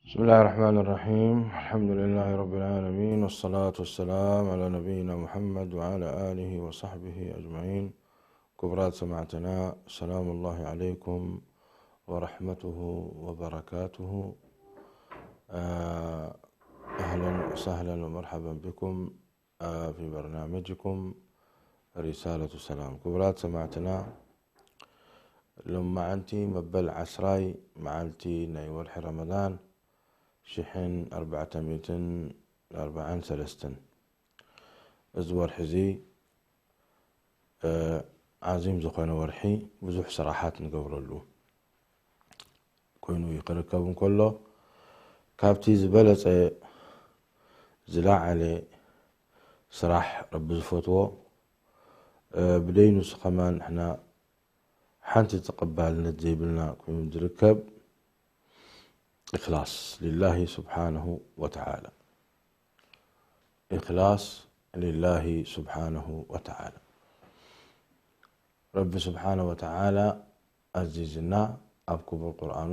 بسم الله الرحمن الرحيم. الحمد لله رب العالمين، والصلاة والسلام على نبينا محمد وعلى آله وصحبه أجمعين. ክቡራት ሰማዕትና፣ ሰላም الله عليكم ورحمته وبركاته. آه، أهلا وسهلا ومرحبا بكم في برنامجكم رسالة سلام. ክቡራት ሰማዕትና፣ ሎማዓንቲ መበል ዓስራይ መዓልቲ ናይ ወርሒ ረመዳን ሽሕን ኣርባዕተ ሚእትን ኣርባዓን ሰለስተን። እዚ ወርሒ እዚ፣ እ፣ ዓዚም ዝኾነ ወርሒ፣ ብዙሕ ስራሓት ንገብረሉ ኮይኑ እዩ ክርከብ እንከሎ፣ ካብቲ ዝበለጸ ዝለዓለ ስራሕ ረቢ ዝፈትዎ፣ እ፣ ብደይኑ ንሱ ከማን ንሕና ሓንቲ ተቐባልነት ዘይብልና ኮይኑ ዝርከብ إخلاص لله سبحانه وتعالى. إخلاص لله سبحانه وتعالى. ረቢ ስብሓነ ወተዓላ ኣዚዝና ኣብ ክቡር ቁርኣኑ፣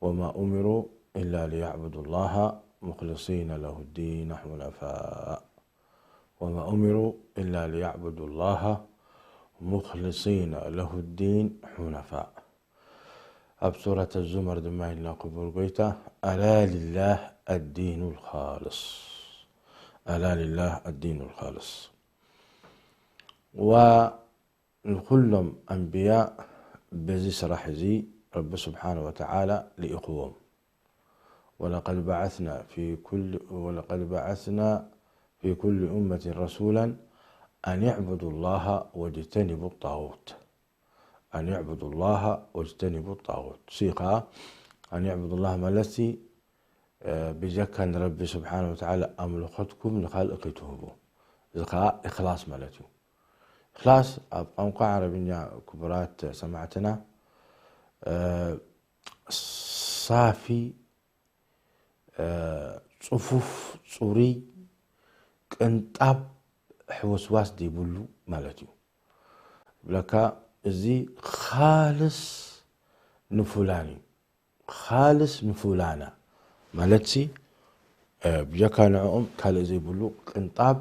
وما أمروا إلا ليعبدوا الله مخلصين له الدين حنفاء. وما أمروا إلا ليعبدوا الله مخلصين له الدين حنفاء. ኣብ ሱረት ዙመር ድማ ኢልና ክቡር ጎይታ፣ ألا لله الدين الخالص. ألا لله الدين الخالص. ዋ ንኹሎም ኣንብያ በዚ ስራሕ እዚ ረቢ ስብሓነ ወተዓላ ልኢኽዎም። ولقد بعثنا في كل، ولقد بعثنا في كل أمة رسولا أن اعبدوا الله واجتنبوا الطاغوت. أن اعبدوا الله واجتنبوا الطاغوت. ሲኻ أن اعبدوا الله ማለት ሲ፣ እ፣ ብጀካ ንረቢ ስብሓነ ወተዓላ ኣምልኾትኩም ንኻልእ ከይትህቡ። እዚ ኸዓ ኢኽላስ ማለት እዩ። ኢኽላስ ኣብ ቋንቋ ዓረብኛ፣ ክቡራት ሰማዕትና፣ እ፣ ሳፊ፣ እ፣ ጽፉፍ፣ ጽሩይ፣ ቅንጣብ ሕውስዋስ ዘይብሉ ማለት እዩ። ብለካ እዚ ኻልስ ንፉላን እዩ። ኻልስ ንፉላና ማለትሲ፣ እ፣ ብጀካ ንዕኦም ካልእ ዘይብሉ፣ ቅንጣብ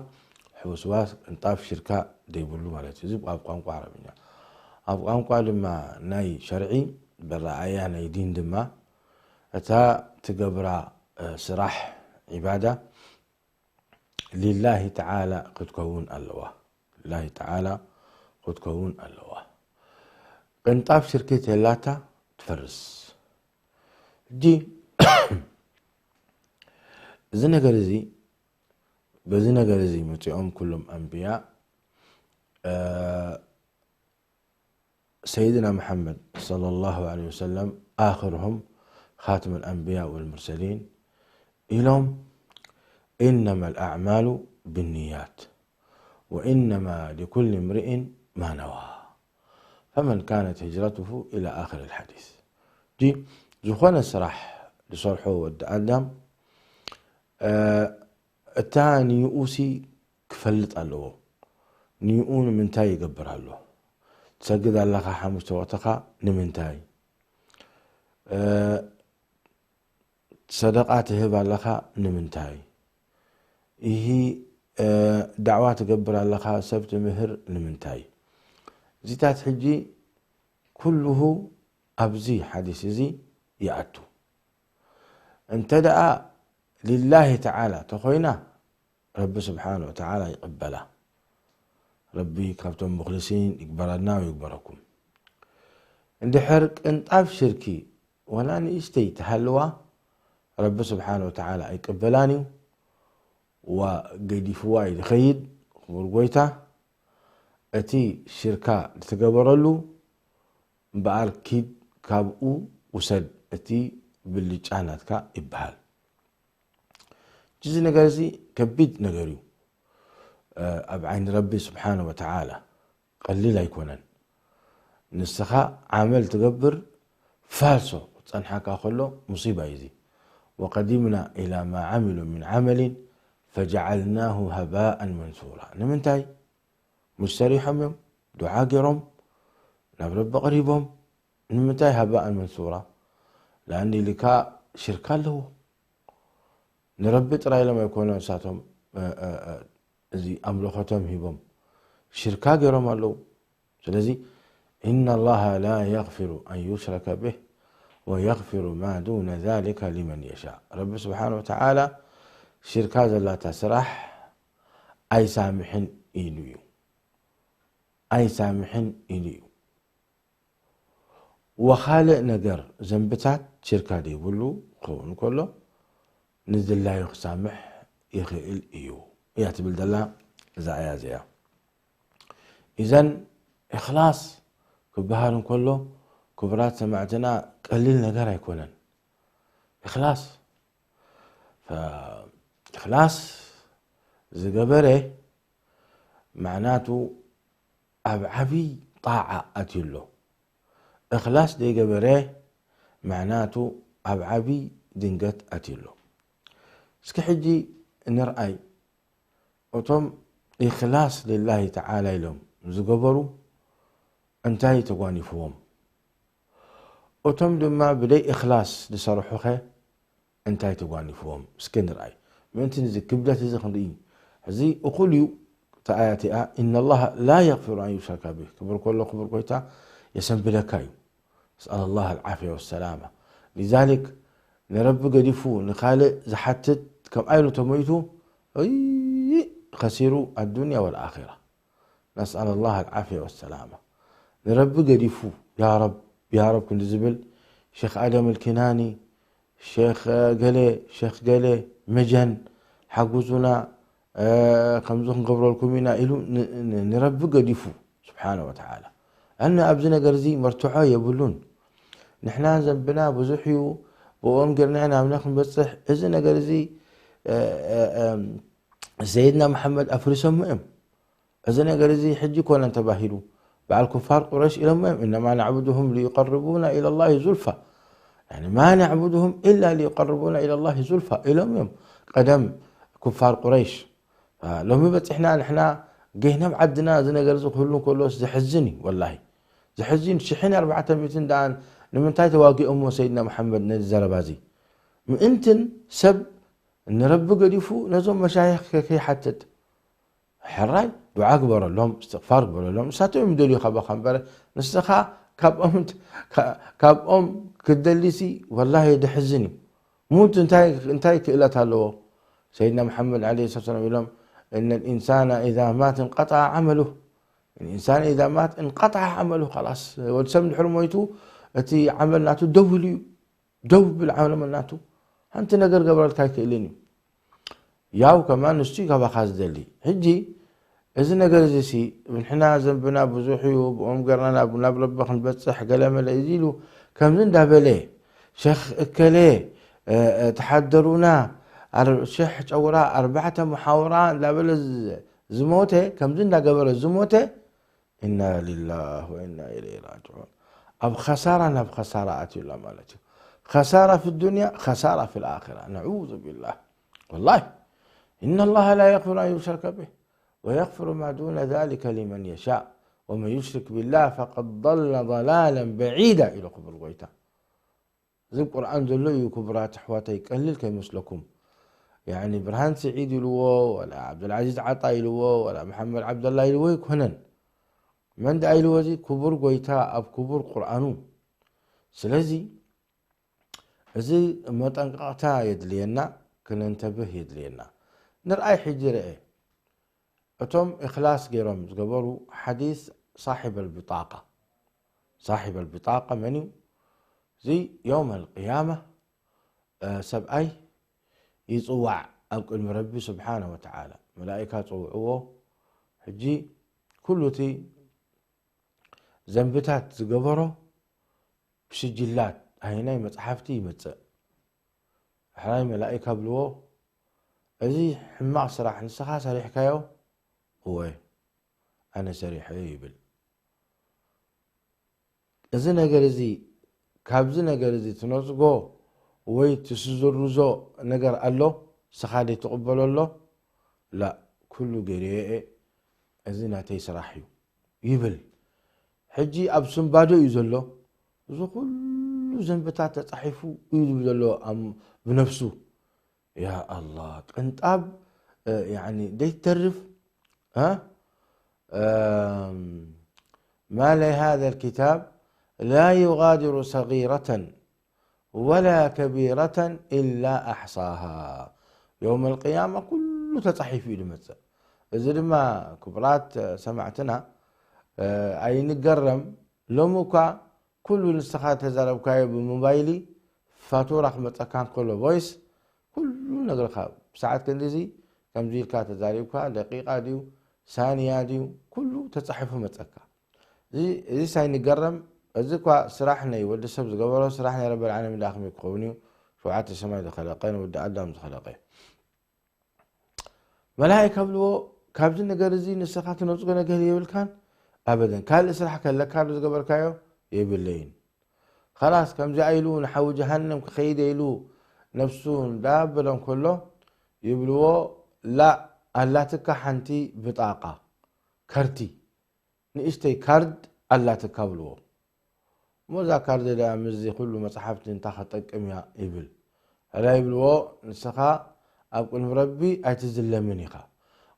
ሕውስዋስ፣ ቅንጣብ ሽርካ ዘይብሉ ማለት እዩ። እዚ ኣብ ቋንቋ ዓረብኛ። ኣብ ቋንቋ ድማ ናይ ሸርዒ፣ በረኣያ ናይ ዲን ድማ፣ እታ ትገብራ፣ እ፣ ስራሕ ዒባዳ ሊላሂ ተዓላ ክትከውን ኣለዋ። ሊላሂ ተዓላ ክትከውን ኣለዋ። ቅንጣብ ሽርኪ ተላታ ትፈርስ። ሕጂ እዚ ነገር እዚ፣ በዚ ነገር እዚ መጺኦም ኩሎም ኣንብያ፣ እ፣ ሰይድና መሓመድ ሰለላሁ ዐለይሂ ወሰለም ኣኽርሁም ኻትም ኣልኣንብያ ወልሙርሰሊን ኢሎም፣ إنما الأعمال بالنيات وإنما لكل امرئ ما نوى فمن كانت هجرته إلى آخر الحديث. ጂ ዝኾነ ስራሕ ዝሰርሖ ወዲ ኣዳም፣ እ፣ እታ ንይኡሲ ክፈልጥ ኣለዎ። ንይኡ ንምንታይ ይገብር ኣሎ? ትሰግድ ኣለኻ ሓሙሽተ ወቕትኻ ንምንታይ? እ፣ ሰደቓ ትህብ ኣለኻ ንምንታይ? ይሂ፣ እ፣ ዳዕዋ ትገብር ኣለኻ፣ ሰብ ትምህር ንምንታይ? እዚታት ሕጂ ኩልሁ ኣብዚ ሓዲስ እዚ ይኣቱ። እንተ ደኣ ሊላሂ ተዓላ ተኾይና፣ ረቢ ስብሓነ ወተዓላ ይቕበላ። ረቢ ካብቶም ሙኽልሲን ይግበረና ወይግበረኩም። እንድሕር ቅንጣብ ሽርኪ ወላ ንእሽተይ ተሃልዋ፣ ረቢ ስብሓነ ወተዓላ ኣይቅበላን እዩ። ዋ ገዲፍዋ እዩ ዝኸይድ፣ ክቡር ጎይታ፣ እቲ ሽርካ ዝትገበረሉ እምበኣር ኪድ ካብኡ ውሰድ፣ እቲ ብልጫ ናትካ ይበሃል። እዚ ነገር እዚ ከቢድ ነገር እዩ። እ፣ ኣብ ዓይኒ ረቢ ስብሓነ ወተዓላ ቀሊል ኣይኮነን። ንስኻ ዓመል ትገብር ፋልሶ ክጸንሓካ ከሎ ሙሲባ እዩ እዚ። وقدمنا إلى ما عملوا من عمل فجعلناه هباء منثورا። ንምንታይ? ሙጅ ሰሪሖም እዮም፣ ዱዓ ገይሮም፣ ናብ ረቢ ቀሪቦም። ንምንታይ ሃባእን መንሱራ? ለኣኒ ኢልካ ሽርካ ኣለዎ። ንረቢ ጥራይ ኢሎም ኣይኮነ ንሳቶም፣ እ፣ እ፣ እ፣ እዚ ኣምልኾቶም ሂቦም ሽርካ ገይሮም ኣለዉ። ስለዚ إن الله لا يغفر أن يشرك به ويغفر ما دون ذلك لمن يشاء። ረቢ ስብሓን ወተዓላ ሽርካ ዘላታ ስራሕ ኣይሳምሕን ኢሉ እዩ። ኣይሳምሕን ኢሉ እዩ። ወኻልእ ነገር ዘንብታት ሽርካ ዘይብሉ ክኸውን ከሎ ንድላዩ ክሳምሕ ይኽእል እዩ እያ ትብል ዘላ እዛ ኣያ እዚኣ። ኢዘን እኽላስ ክበሃል እንከሎ ክቡራት ሰማዕትና ቀሊል ነገር ኣይኮነን። እኽላስ ፈ-፣ እኽላስ ዝገበረ ማዕናቱ ኣብ ዓብይ ጣዓ ኣትዩ ኣሎ። እኽላስ ዘይገበረ ማዕናቱ ኣብ ዓብይ ድንገት ኣትዩ ኣሎ። እስኪ ሕጂ ንርኣይ፣ እቶም ኢኽላስ ሊላሂ ተዓላ ኢሎም ዝገበሩ እንታይ ተጓኒፍዎም? እቶም ድማ ብደይ እኽላስ ዝሰርሑኸ እንታይ ተጓኒፍዎም? እስኪ ንርኣይ። ምእንቲ ንዚ ክብደት እዚ ክንርኢ፣ እዚ እኹል እዩ። እታ ኣያት እያ፣ إن الله لا يغفر أن يشرك به። ክብር ከሎ ክብር ጎይታ የሰንብደካ እዩ። نسأل الله العافية والسلامة. لذلك ንረቢ ገዲፉ ንኻልእ ዝሓትት ከምኣ ኢሉ ተሞይቱ፣ እይ፣ خسر الدنيا والآخرة. نسأل الله العافية والسلامة. ንረቢ ገዲፉ ያ ረብ ያ ረብ ክንዲ ዝብል ሼኽ ኣደም ኣልኪናኒ፣ ሼኽ ገለ፣ ሼኽ ገለ መጀን ሓጉዙና፣ እ፣ ከምዚ ክንገብረልኩም ኢና ኢሉ ን-፣ ን-፣ ንረቢ ገዲፉ ስብሓነ ወተዓላ። ኣነ ኣብዚ ነገር እዚ መርትዖ የብሉን። ንሕና ዘንብና ብዙሕ እዩ፣ ብኦም ጌርና ኢና ኣብና ክንበጽሕ። እዚ ነገር እዚ፣ እ፣ እ፣ እ፣ ሰይድና መሓመድ ኣፍሪሶሞ እዮም። እዚ ነገር እዚ ሕጂ ኮነን ተባሂሉ። በዓል ኩፋር ቁረይሽ ኢሎም እዮም፣ إنما نعبدهم ليقربونا إلى الله زلفى. يعني ما نعبدهم إلا ليقربونا إلى الله زلفى ኢሎም እዮም ቀደም ኩፋር ቁረይሽ። ሎሚ በጺሕና ንሕና ገይና ኣብ ዓድና እዚ ነገር እዚ ክህሉ እንከሎስ ዘሕዝን እዩ ወላሂ። ዘሕዝን ሽሕን ኣርባዕተ ሚእትን ደኣ ንምንታይ ተዋጊኦሞ ሰይድና መሓመድ ነዚ ዘረባ እዚ? ምእንትን ሰብ ንረቢ ገዲፉ ነዞም መሻይኽ ከ-፣ ከይሓትት። ሕራይ ዱዓ ግበረሎም፣ እስትቕፋር ግበረሎም። ንሳቶም እዮም ደልዩ ካባኻ እምበር፣ ንስኻ ካብኦም ት-፣ ካ-፣ ካብኦም ክትደሊሲ ወላሂ ደሕዝን እዩ። ሙት እንታይ፣ እንታይ ክእለት ኣለዎ? ሰይድና መሓመድ ዓለይሂ ሰላም ኢሎም፣ إن الإنسان إذا مات انقطع عمله. الإنسان إذا مات انقطع عمله. خلاص፣ ወዲ ሰብ እንድሕር ሞይቱ፣ እቲ ዓመል ናቱ ደው ኢሉ እዩ። ደው ብል ዓመል ናቱ። ሓንቲ ነገር ገብረልካ ኣይክእልን እዩ። ያው ከማን ንሱ እዩ ካባኻ ዝደሊ። ሕጂ፣ እዚ ነገር እዚ ሲ፣ ንሕና ዘንብና ብዙሕ እዩ፣ ብኦም ገርና ናብ፣ ናብ ረቢ ክንበጽሕ ገለመለ እዚ ኢሉ፣ ከምዚ እንዳበለ፣ ሸኽ እከለ፣ እ፣ እ፣ ተሓደሩና፣ ኣር-፣ ሽሕ ጨውራ፣ ኣርባዕተ መሓውራ እንዳበለ ዝ-፣ ዝሞተ፣ ከምዚ እንዳገበረ ዝሞተ፣ ኢና ሊላህ ወኢና ኢለይሂ ራጅዑን። ኣብ ኸሳራ ናብ ኸሳራ ኣትዩ ኣሎ ማለት እዩ። ኸሳራ ፊ ዱንያ፣ ኸሳራ ፊል ኣኺራ። ነዑዙ ቢላህ። ወላሂ፣ إن الله لا يغفر أن يشرك به ويغفر ما دون ذلك لمن يشاء ومن يشرك بالله فقد ضل ضلالا بعيدا ኢሉ ክብል ጎይታ። እዚ ቁርኣን ዘሎ እዩ ክቡራት ኣሕዋተይ፣ ቀሊል ከይመስለኩም። ያኒ ብርሃን ስዒድ ኢልዎ፣ ወላ ዓብዱልዓዚዝ ዓጣ ኢልዎ፣ ወላ መሓመድ ዓብደላ ኢልዎ ኣይኮነን። መን ደኣ ኢልዎ እዚ? ክቡር ጎይታ ኣብ ክቡር ቁርኣኑ። ስለዚ እዚ መጠንቀቕታ የድልየና፣ ክነንተብህ የድልየና። ንርኣይ ሕጂ ርአ። እቶም እኽላስ ገይሮም ዝገበሩ ሓዲስ ሳሒብ ኣልቢጣቃ። ሳሒብ ኣልቢጣቃ መን እዩ? እዚ የውም ኣልቅያማ፣ እ፣ ሰብኣይ ይጽዋዕ ኣብ ቅድሚ ረቢ ስብሓነ ወተዓላ። መላኢካ ጸውዕዎ። ሕጂ ኩሉ እቲ ዘንብታት ዝገበሮ ብስጅላት ኣይናይ መጽሓፍቲ ይመጽእ። ሕራይ መላኢካ ብልዎ፣ "እዚ ሕማቕ ስራሕ ንስኻ ሰሪሕካዮ?" "እወ፣ ኣነ ሰሪሐዮ" ይብል። "እዚ ነገር እዚ፣ ካብዚ ነገር እዚ ትነጽጎ ወይ ትስዝርዞ ነገር ኣሎ? ንስኻ ደይ ትቕበሎ ኣሎ?" "ላእ፣ ኩሉ ገይረዮ እየ፣ እዚ ናተይ ስራሕ እዩ" ይብል። ሕጂ ኣብ ስንባዶ እዩ ዘሎ። እዚ ኩሉ ኩሉ ዘንብታት ተጻሒፉ እዩ ዝብል ዘሎ ኣም-፣ ብነፍሱ። ያ ኣላህ፣ ቅንጣብ፣ እ፣ ያኒ ደይትተርፍ፣ እ? እም፣ ما لهذا الكتاب لا يغادر صغيرة ولا كبيرة إلا أحصاها. የውመል ቅያማ ኩሉ ተጻሒፉ እዩ ዝመጽእ። እዚ ድማ ክቡራት ሰማዕትና፣ እ፣ ኣይንገረም፣ ሎሚ እኳ ኩሉ ንስኻ ተዛረብካዮ ብሞባይሊ ፋቱራ ክመጸካ እንከሎ ቮይስ፣ ኩሉ ነገርካ ብሰዓት ክንዲዚ ከምዚ ኢልካ ተዛሪብካ፣ ደቂቃ ድዩ ሳንያ ድዩ ኩሉ ተጻሒፉ መጸካ። እዚ፣ እዚ ሳይንገረም፣ እዚ እኳ ስራሕ ናይ ወዲ ሰብ ዝገበሮ፣ ስራሕ ናይ ረበል ዓለሚን ደኣ ከመይ ክኸውን እዩ? ሸውዓተ ሰማይ ዝኸለቀ፣ ንወዲ ኣዳም ዝኸለቀ። መላኢካ ብልዎ፣ ካብዚ ነገር እዚ ንስኻ ትነጽጎ ነገር የብልካን፣ ኣበደን። ካልእ ስራሕ ከለካ ዶ ዝገበርካዮ? የብለይን። ኸላስ፣ ከምዚኣ ኢሉ ንሓዊ ጀሃነም ክኸይድ ኢሉ ነፍሱ እንዳበለ እንከሎ፣ ይብልዎ፣ ላእ፣ ኣላትካ ሓንቲ ብጣቃ፣ ከርቲ፣ ንእሽተይ ካርድ ኣላትካ ብልዎ። እሞ እዛ ካርድ ደኣ ምስዚ ኩሉ መጽሓፍቲ እንታይ ከጠቅም እያ? ይብል። ሕራይ ይብልዎ፣ ንስኻ ኣብ ቅድሚ ረቢ ኣይትዝለምን ኢኻ።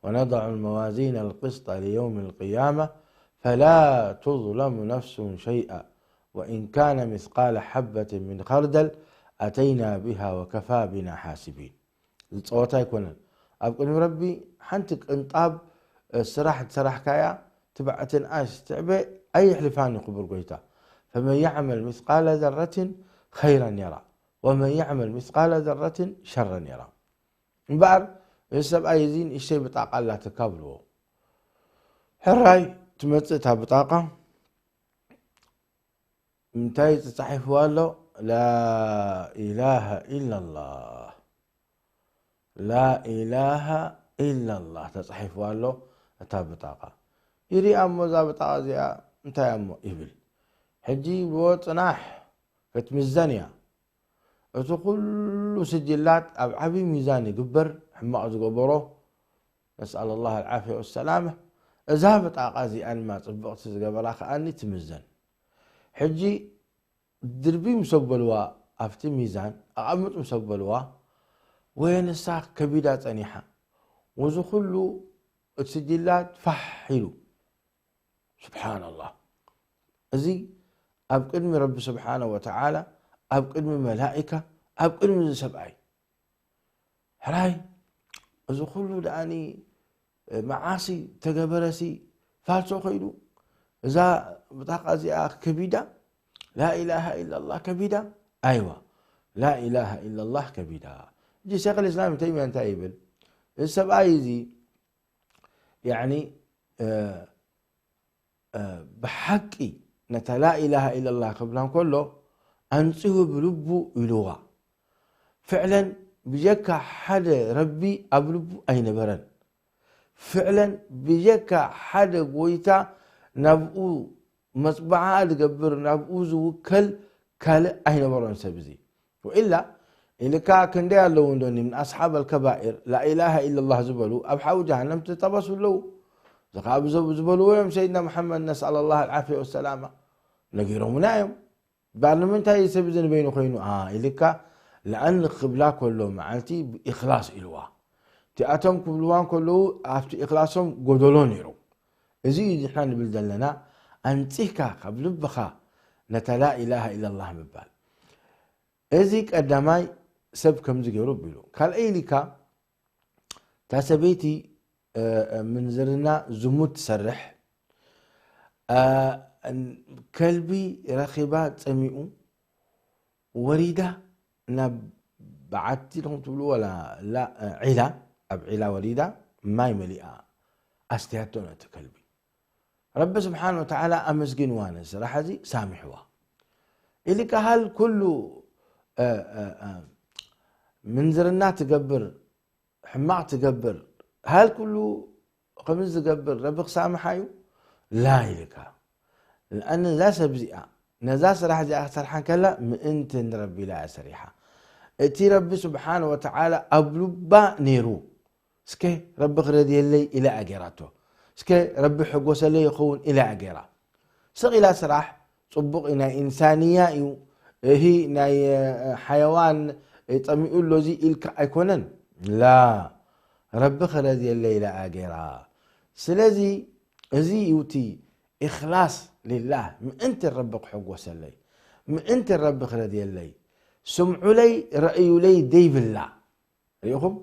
ونضع الموازين القسط ليوم القيامة فلا تظلم نفس شيئا وإن كان مثقال حبة من خردل أتينا بها وكفى بنا حاسبين. ዝጸወታ ኣይኮነን። ኣብ ቅድሚ ረቢ ሓንቲ ቅንጣብ፣ እ፣ ስራሕ ዝሰራሕካያ ትብዓትን ኣሽ ትዕበ ኣይሕልፋን እዩ ክቡር ጎይታ። فمن يعمل مثقال ذرة خيرا يره ومن يعمل مثقال ذرة شرا يره. እምበኣር እዚ ሰብኣይ እዚ ንእሽተይ ብጣቃ ኣላትካ ብልዎ። ሕራይ ትመጽእ እታ ብጣቃ፣ እንታይ ተጻሒፍዋ ኣሎ? لا إله إلا الله. لا إله إلا الله ተጻሒፍዋ ኣሎ እታ ብጣቃ። ይሪኣ እሞ እዛ ብጣቃ እዚኣ እንታይ እያ እሞ ይብል። ሕጂ ብዎ ጽናሕ ክትምዘን እያ። እቲ ኩሉ ስጅላት ኣብ ዓቢ ሚዛን ይግበር፣ ሕማቕ ዝገበሮ፣ نسأل الله العافية والسلامة። እዛ ብጣቃ እዚኣ ድማ ጽብቕቲ ዝገበራ ከኣኒ ትምዘን። ሕጂ ድርቢ ምስ ኣበልዋ ኣብቲ ሚዛን፣ ኣቐምጥ ምስ ኣበልዋ፣ ወየ ንሳ ከቢዳ ጸኒሓ። ወዚ ኩሉ እቲ ስጅላት ፋሕ ኢሉ። ሱብሓነላህ። እዚ ኣብ ቅድሚ ረቢ ስብሓነ ወተዓላ፣ ኣብ ቅድሚ መላኢካ፣ ኣብ ቅድሚ እዚ ሰብኣይ። ሕራይ፣ እዚ ኩሉ ደኣኒ መዓሲ ተገበረሲ ፋልሶ ከይዱ፣ እዛ ብጣቃ እዚኣ ከቢዳ፣ ላኢላሃ ኢላላህ ከቢዳ፣ ኣይዋ፣ ላኢላሃ ኢላላህ ከቢዳ። ሕጂ ሸይኽ ልእስላም ተይሚያ እንታይ ይብል? እዚ ሰብኣይ እዚ፣ ያዕኒ፣ እ፣ እ፣ ብሓቂ ነታ ላኢላሃ ኢላላህ ክብላ እንከሎ፣ ኣንጺሁ ብልቡ ኢልዋ። ፍዕለን ብጀካ ሓደ ረቢ ኣብ ልቡ ኣይነበረን። ፍዕለን ብጀካ ሓደ ጎይታ ናብኡ መጽባዓ ዝገብር፣ ናብኡ ዝውከል ካልእ ኣይነበሮን ሰብ እዚ። ወኢላ ኢልካ ክንደይ ኣለዉ እንዶኒ ምን ኣስሓብ ኣልከባኢር ላኢላሃ ኢላላህ ዝበሉ ኣብ ሓዊ ጀሃነም ተጠበሱ ኣለዉ። እዚ ኸዓ ብዘ-፣ ዝበልዎ እዮም ሰይድና መሓመድ ነስኣል ኣላህ ኣልዓፍያ ወሰላማ ነጊሮምና እዮም። ባር ንምንታይ ሰብ እዚ ንበይኑ ኮይኑ? ኣ፣ ኢልካ ለኣን ክብላ ከሎ መዓልቲ ብኢኽላስ ኢልዋ። እቲኣቶም ክብልዋ እንከለዉ ኣብቲ ኢኽላሶም ጎደሎ ነይሩ። እዚ እዩ ንሕና ንብል ዘለና፣ ኣንጺህካ ካብ ልብኻ ነታ ላኢላሃ ኢላላህ ምባል። እዚ ቀዳማይ ሰብ ከምዚ ገይሩ ኣቢሉ። ካልኣይ ኢልካ፣ እታ ሰበይቲ፣ እ፣ እ፣ ምንዝርና ዝሙት ትሰርሕ፣ እ፣ ን-፣ ከልቢ ረኺባ ጸሚኡ፣ ወሪዳ ናብ በዓቲ ኢኹም ትብሉ ወላ ላ፣ እ፣ ዒላ፣ ኣብ ዒላ ወሪዳ ማይ መሊኣ ኣስትያቶ ነቲ ከልቢ። ረቢ ስብሓን ወተዓላ ኣመስጊንዋ ነዚ ስራሕ እዚ ሳሚሕዋ። ኢልካ ሃል ኩሉ፣ እ፣ እ፣ እ፣ ምንዝርና ትገብር፣ ሕማቕ ትገብር፣ ሃል ኩሉ ከምዚ ዝገብር ረቢ ክሳምሓ እዩ? ላ ኢልካ። ለኣን እዛ ሰብ እዚኣ ነዛ ስራሕ እዚኣ ክትሰርሓ እንከላ ምእንቲ ንረቢ ኢላ እያ ሰሪሓ። እቲ ረቢ ስብሓን ወተዓላ ኣብ ልባ ነይሩ። እስከ ረቢ ክረድየለይ ኢላ እያ ገይራቶ። እስከ ረቢ ሕጎሰለይ ይኸውን ኢላ እያ ገይራ። ስቕ ኢላ ስራሕ ጽቡቕ እዩ፣ ናይ ኢንሳንያ እዩ፣ እሂ ናይ ሓየዋን ጠሚኡ ኣሎ እዚ ኢልካ ኣይኮነን። ላ ረቢ ክረድየለይ ኢላ እያ ገይራ። ስለዚ እዚ እዩ እቲ ኢኽላስ ሊላህ፣ ምእንቲ ረቢ ክሕጎሰለይ፣ ምእንቲ ረቢ ክረድየለይ፣ ስምዑለይ ረእዩለይ ደይብላ። ሪኢኹም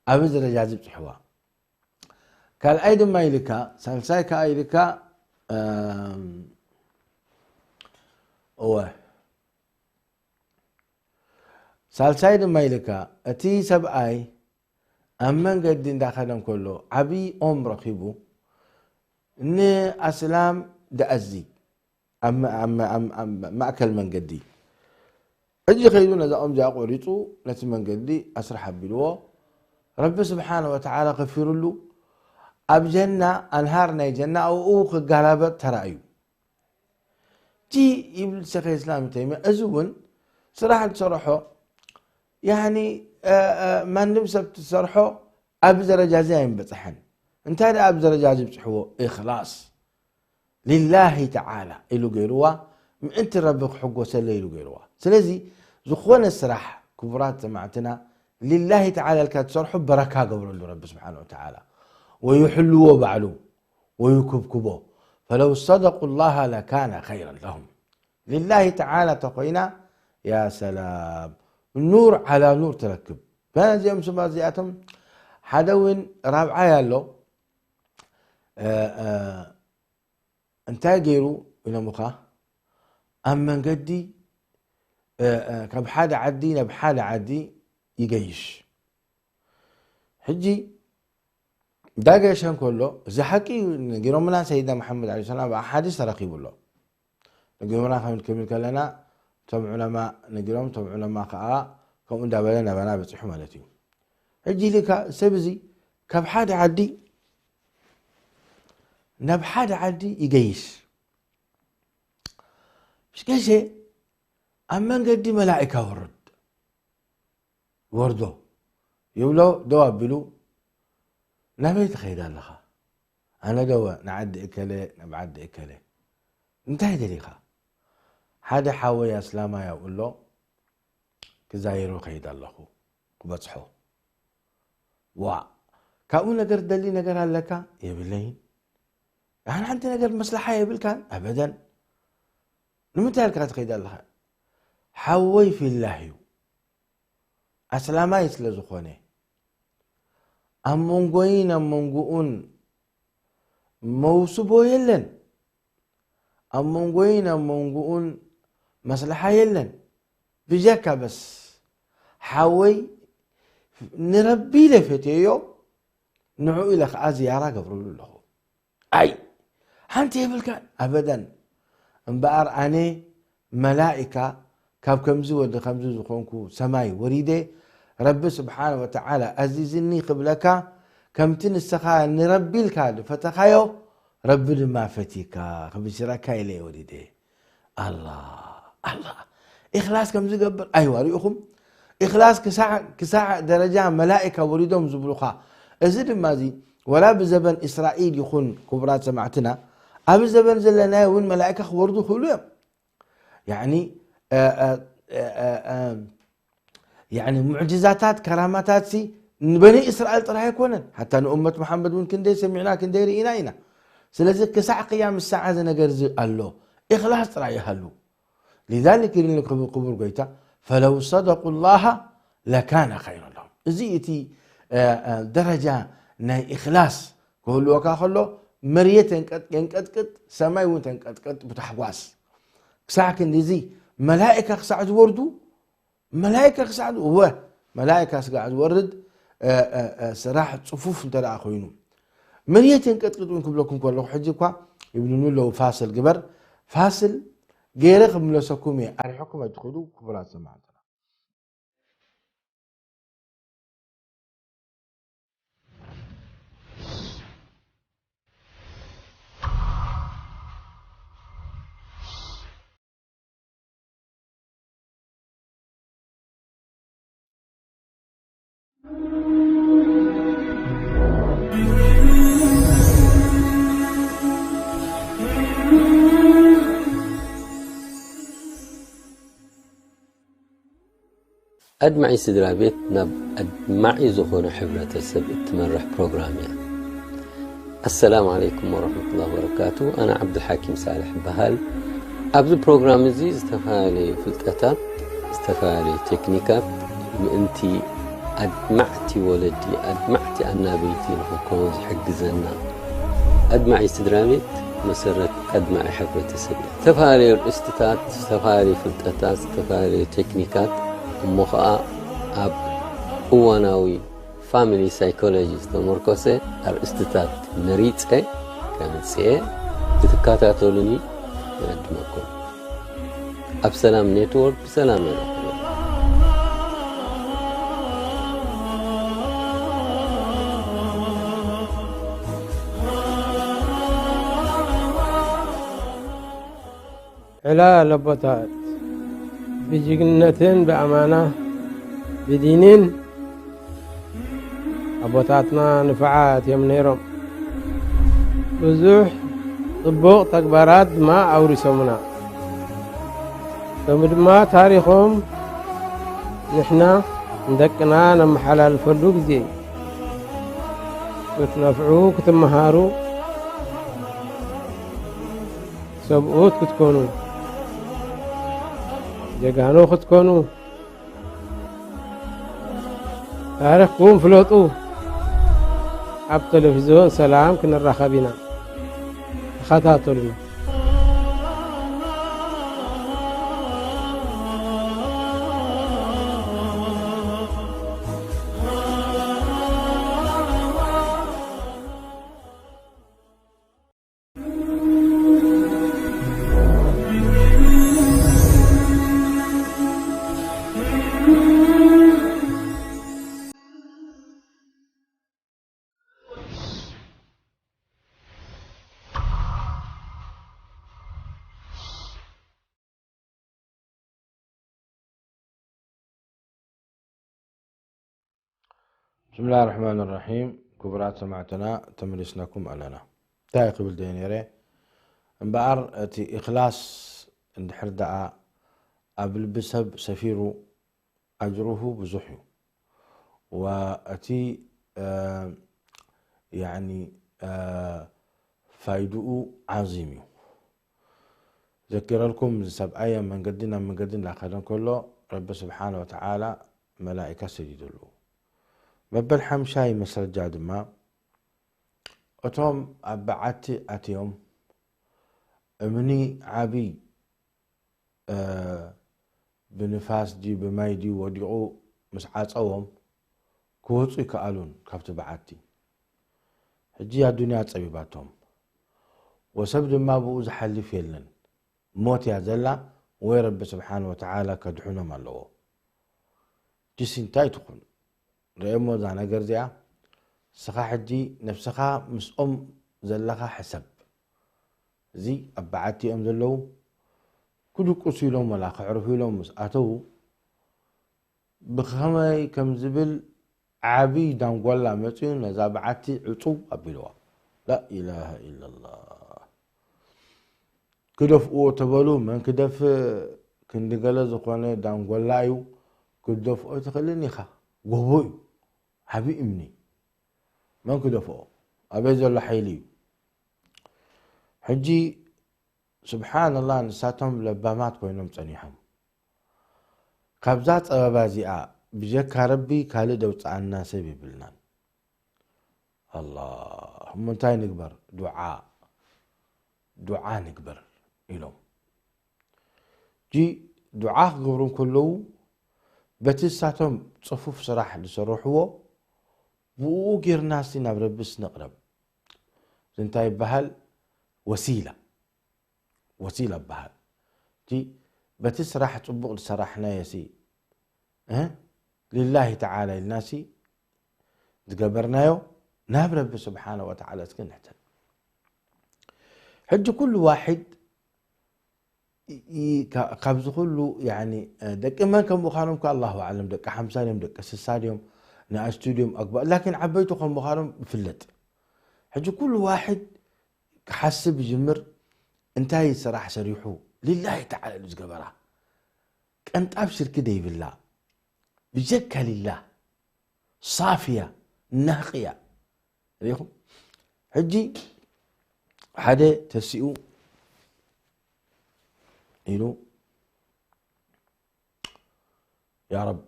ኣብዚ ደረጃ እዚ ብፅሕዋ። ካልኣይ ድማ ኢልካ፣ ሳልሳይ ከዓ ኢልካ፣ እም፣ እወ፣ ሳልሳይ ድማ ኢልካ፣ እቲ ሰብኣይ ኣብ መንገዲ እንዳኸደ እንከሎ ዓብዪ ኦም ረኺቡ ንኣስላም ደኣዚ ኣብ መ-፣ ኣብ መ-፣ ኣብ መ-፣ ኣብ ማእከል መንገዲ። ሕጂ ከይዱ ነዛ ኦም እዚኣ ቆሪጹ ነቲ መንገዲ ኣስርሕ ኣቢልዎ። ረቢ ስብሓነ ወተዓላ ከፊሩሉ ኣብ ጀና ኣንሃር ናይ ጀና ኣብኡ ክጋላበጥ ተራእዩ። እቲ ይብል ሸኽ እስላም ተይሚያ፣ እዚ እውን ስራሕ ዝሰርሖ፣ ያኒ፣ እ፣ እ፣ ማንም ሰብ ትሰርሖ ኣብዚ ደረጃ እዚ ኣይምበፅሐን። እንታይ ደኣ ኣብዚ ደረጃ እዚ ብፅሕዎ? ኢኽላስ ሊላሂ ተዓላ ኢሉ ገይርዋ፣ ምእንቲ ረቢ ክሕጎሰለ ኢሉ ገይርዋ። ስለዚ ዝኾነ ስራሕ ክቡራት ሰማዕትና ሊላሂ ተዓላ ኢልካ ትሰርሑ በረካ ገብረሉ ረቢ ስብሓነ ወተዓላ፣ ወይሕልዎ ባዕሉ። ወይኩብኩቦ። ፈለው ሰደቁ ላሃ ለካነ ኸይረን ለሁም። ሊላሂ ተዓላ ተኾይና፣ ያ ሰላም፣ ኑር ዓላ ኑር ትረክብ። ነዚኦም ስማ እዚኣቶም ሓደ እውን ራብዓይ ኣሎ። እ፣ እ፣ እንታይ ገይሩ ኢሎምኻ? ኣብ መንገዲ፣ እ፣ እ፣ ካብ ሓደ ዓዲ ናብ ሓደ ዓዲ ይገይሽ። ሕጂ ዳገሸ እንከሎ፣ እዚ ሓቂ ነጊሮምና ሰይድና መሓመድ ዓለይሂ ሰላም ኣብ ሓዲስ ተረኺቡ ኣሎ። ነጊሮምና ከም ክንብል ከለና፣ እቶም ዑለማ ነጊሮም፣ እቶም ዑለማ ከኣ ከምኡ እንዳበለ ናባና በጺሑ ማለት እዩ። ሕጂ ኢልካ ሰብ እዚ ካብ ሓደ ዓዲ ናብ ሓደ ዓዲ ይገይሽ። ምስ ገሸ ኣብ መንገዲ መላኢካ ወርድ። ወርዶ ይብሎ፣ ደው ኣቢሉ፣ "ናበይ ትኸይድ ኣለኻ?" "ኣነ ደወ ንዓዲ እከለ፣ ናብ ዓዲ እከለ." "እንታይ ደሊኻ?" "ሓደ ሓወይ ኣስላማይ ኣብኡ ኣሎ፣ ክዛይሮ ከይድ ኣለኹ፣ ክበጽሖ." "ዋ፣ ካብኡ ነገር ደሊ ነገር ኣለካ?" "የብለይን." "ኣነ ሓንቲ ነገር መስለሓ የብልካን?" "ኣበደን." "ንምንታይ ኢልካ ትኸይድ ኣለኻ?" "ሓወይ ፊላህ እዩ፣ ኣስላማይ ስለ ዝኾነ፣ ኣብ መንጎይን ኣብ መንጎኡን መውስቦ የለን፣ ኣብ መንጎይን ኣብ መንጎኡን መስለሓ የለን፣ ብጀካ በስ ሓወይ ንረቢ ኢለ ፈትየዮ፣ ንዕኡ ኢለ ኸዓ ዝያራ ገብረሉ ኣለኹ። ኣይ፣ ሓንቲ የብልካን?" "ኣበደን። እምበኣር ኣነ መላኢካ ካብ ከምዚ ወዲ ከምዚ ዝኾንኩ ሰማይ ወሪደ፣ ረቢ ስብሓነ ወተዓላ ኣዚዝኒ ክብለካ፣ ከምቲ ንስኻ ንረቢ ኢልካ ዝፈተኻዮ፣ ረቢ ድማ ፈቲካ፣ ክብስረካ ኢለ እየ ወሪደ." ኣላ፣ ኣላ። ኢኽላስ ከም ዝገብር ኣይዋ ሪኢኹም? ኢኽላስ ክሳዕ፣ ክሳዕ ደረጃ መላኢካ ወሪዶም ዝብሉኻ። እዚ ድማ እዚ፣ ወላ ብዘበን እስራኤል ይኹን፣ ክቡራት ሰማዕትና፣ ኣብ ዘበን ዘለናዮ እውን መላኢካ ክወርዱ ይኽእሉ እዮም። ያዕኒ፣ እ፣ እ፣ እ፣ እ፣ እ፣ ያዕኒ፣ ሙዕጅዛታት፣ ከራማታትሲ ንበኒ እስራኤል ጥራይ ኣይኮነን። ሓታ ንእመት መሓመድ እውን ክንደይ ሰሚዕና፣ ክንደይ ርኢና ኢና። ስለዚ ክሳዕ ቅያም ሰዓ እዚ ነገር እዚ ኣሎ። ኢኽላስ ጥራይ ይሃሉ። ሊዛሊክ ኢሉ ክቡር፣ ክቡር ጎይታ፣ "ፈለው ሰደቁ ላሃ ለካነ ኸይረን ለሁም።" እዚ እቲ፣ እ፣ እ፣ ደረጃ ናይ ኢኽላስ ክህልወካ ከሎ፣ መርየት የንቀጥ-፣ የንቀጥቅጥ፣ ሰማይ እውን ተንቀጥቅጥ ብታሕጓስ። ክሳዕ ክንዲ እዚ መላኢካ ክሳዕ ዝወርዱ፣ መላኢካ ክሳዕ ዝ-፣ እወ፣ መላኢካ ስጋዕ ዝወርድ፣ እ፣ እ፣ እ፣ ስራሕ ጽፉፍ እንተ ደኣ ኮይኑ፣ መርየት የንቀጥቅጥ እውን ክብለኩም ከለኹ፣ ሕጂ እኳ ይብሉኒ ኣለዉ፣ "ፋስል ግበር፣ ፋስል ገይረ ክምለሰኩም እየ፣ ኣርሒቕኩም ኣይትኽእሉ ክቡራት ሰማዕትና።" ኣድማዒ ስድራ ቤት ናብ ኣድማዒ ዝኾነ ሕብረተሰብ እትመርሕ ፕሮግራም እያ። ኣሰላሙ ዓለይኩም ወረሕመቱላሂ ወበረካቱ። ኣነ ዓብዱልሓኪም ሳልሕ እበሃል። ኣብዚ ፕሮግራም እዚ ዝተፈላለዩ ፍልጠታት፣ ዝተፈላለዩ ቴክኒካት ምእንቲ ኣድማዕቲ ወለዲ፣ ኣድማዕቲ ኣናበይቲ ንኽንከውን ዝሕግዘና። ኣድማዒ ስድራ ቤት መሰረት ኣድማዒ ሕብረተሰብ እዩ። ዝተፈላለዩ ርእስትታት፣ ዝተፈላለዩ ፍልጠታት፣ ዝተፈላለዩ ቴክኒካት እሞ ኸኣ ኣብ እዋናዊ ፋሚሊ ሳይኮሎጂ ዝተመርኮሰ ኣርእስትታት መሪጸ ከምጽኤ ክትከታተሉኒ ይዕድመኩም። ኣብ ሰላም ኔትወርክ ብሰላም የራኽበና። ዕላል ኣቦታት ብጅግንነትን ብኣማና ብዲንን ኣቦታትና ንፉዓት እዮም ነይሮም። ብዙሕ ጽቡቕ ተግባራት ድማ ኣውሪሶምና። ሎሚ ድማ ታሪኾም ንሕና ንደቅና ነመሓላልፈሉ ግዜ እዩ። ክትነፍዑ፣ ክትመሃሩ፣ ሰብኡት ክትኮኑ፣ ጀጋኑ ክትኮኑ፣ ታሪኽኩም ፍለጡ። ኣብ ቴሌቪዝዮን ሰላም ክንራኸብ ኢና። ተኸታተሉና። ብስምላህ ርሕማን ርሒም። ክቡራት ሰማዕትና፣ ተመሊስናኩም ኣለና። እንታይ ክብል ደየ ነይረ? እምበኣር እቲ ኢኽላስ እንድሕር ደኣ ኣብ ልቢ ሰብ ሰፊሩ፣ ኣጅሩሁ ብዙሕ እዩ። ወእቲ ያዕኒ ፋይድኡ ዓዚም እዩ። ዘኪረልኩም፣ እዚ ሰብኣይ ኣብ መንገዲ ናብ መንገዲ እንዳኸደ እንከሎ፣ ረቢ ስብሓነ ወተዓላ መላኢካ ሰዲዱሉ። መበል ሓምሻይ መስረጃ ድማ፣ እቶም ኣብ በዓቲ ኣትዮም እምኒ ዓብይ ብንፋስ ድዩ ብማይ ድዩ ወዲቑ ምስ ዓጸዎም ክወጹ ኣይከኣሉን ካብቲ በዓቲ። ሕጂ ኣዱንያ ጸቢባቶም ወሰብ ድማ ብኡ ዝሓልፍ የለን። ሞት እያ ዘላ ወይ ረቢ ስብሓን ወተዓላ ከድሕኖም ኣለዎ። ጅሲ እንታይ ትኹን? ርእየሞ እዛ ነገር እዚኣ። ንስኻ ሕጂ ነብስኻ ምስኦም ዘለኻ ሕሰብ። እዚ ኣብ በዓቲ እዮም ዘለዉ። ክድቅሱ ኢሎም ወላ ከዕርፉ ኢሎም ምስ ኣተዉ ብኸመይ ከም ዝብል ዓብይ ዳንጎላ መፅዩ ነዛ በዓቲ ዕፅው ኣቢልዋ። ላኢላሃ ኢላላህ። ክደፍእዎ ተበሉ መን ክደፍእ? ክንዲ ገለ ዝኾነ ዳንጎላ እዩ። ክትደፍኦ ኣይትኽእልን ኢኻ። ጎቦ እዩ። ዓብይ እምኒ። መን ክደፍኦ? ኣበይ ዘሎ ሓይሊ እዩ? ሕጂ ስብሓንላህ ንሳቶም ለባማት ኮይኖም ፀኒሖም። ካብዛ ፀበባ እዚኣ ብጀካ ረቢ ካልእ ደውፅኣና ሰብ የብልናን። ኣላህ እሞ እንታይ ንግበር? ዱዓ ዱዓ ንግበር ኢሎም። ጂ ዱዓ ክገብሩ እንከለዉ በቲ ንሳቶም ፅፉፍ ስራሕ ዝሰርሕዎ ብኡ ጌርናሲ ናብ ረብስ ንቕረብ። እዚ እንታይ ይበሃል? ወሲላ ወሲላ ይበሃል። እቲ በቲ ስራሕ ጽቡቕ ዝሰራሕናዮ ሲ እ ሊላሂ ተዓላ ኢልና ሲ ዝገበርናዮ ናብ ረቢ ስብሓነ ወተዓላ እስኪ ንሕተት። ሕጂ ኩሉ ዋሒድ ይ- ካ- ካብዚ ኩሉ ያኒ ደቂ መን ከም ምዃኖም ከ ኣላሁ ኣዕለም። ደቂ ሓምሳ ድዮም ደቂ ስሳ ድዮም ንኣሽቱ ድዮም ኣግባ ላኪን ዓበይቲ ከም ምዃኖም ይፍለጥ። ሕጂ ኩሉ ዋሒድ ክሓስብ ይጅምር። እንታይ ስራሕ ሰሪሑ ሊላሂ ተዓላ ኢሉ ዝገበራ ቀንጣብ ሽርኪ ደይብላ ብጀካ ሊላህ ሳፍያ ናቕያ። ርኢኹም? ሕጂ ሓደ ተሲኡ ኢሉ፣ ያ ረብ፣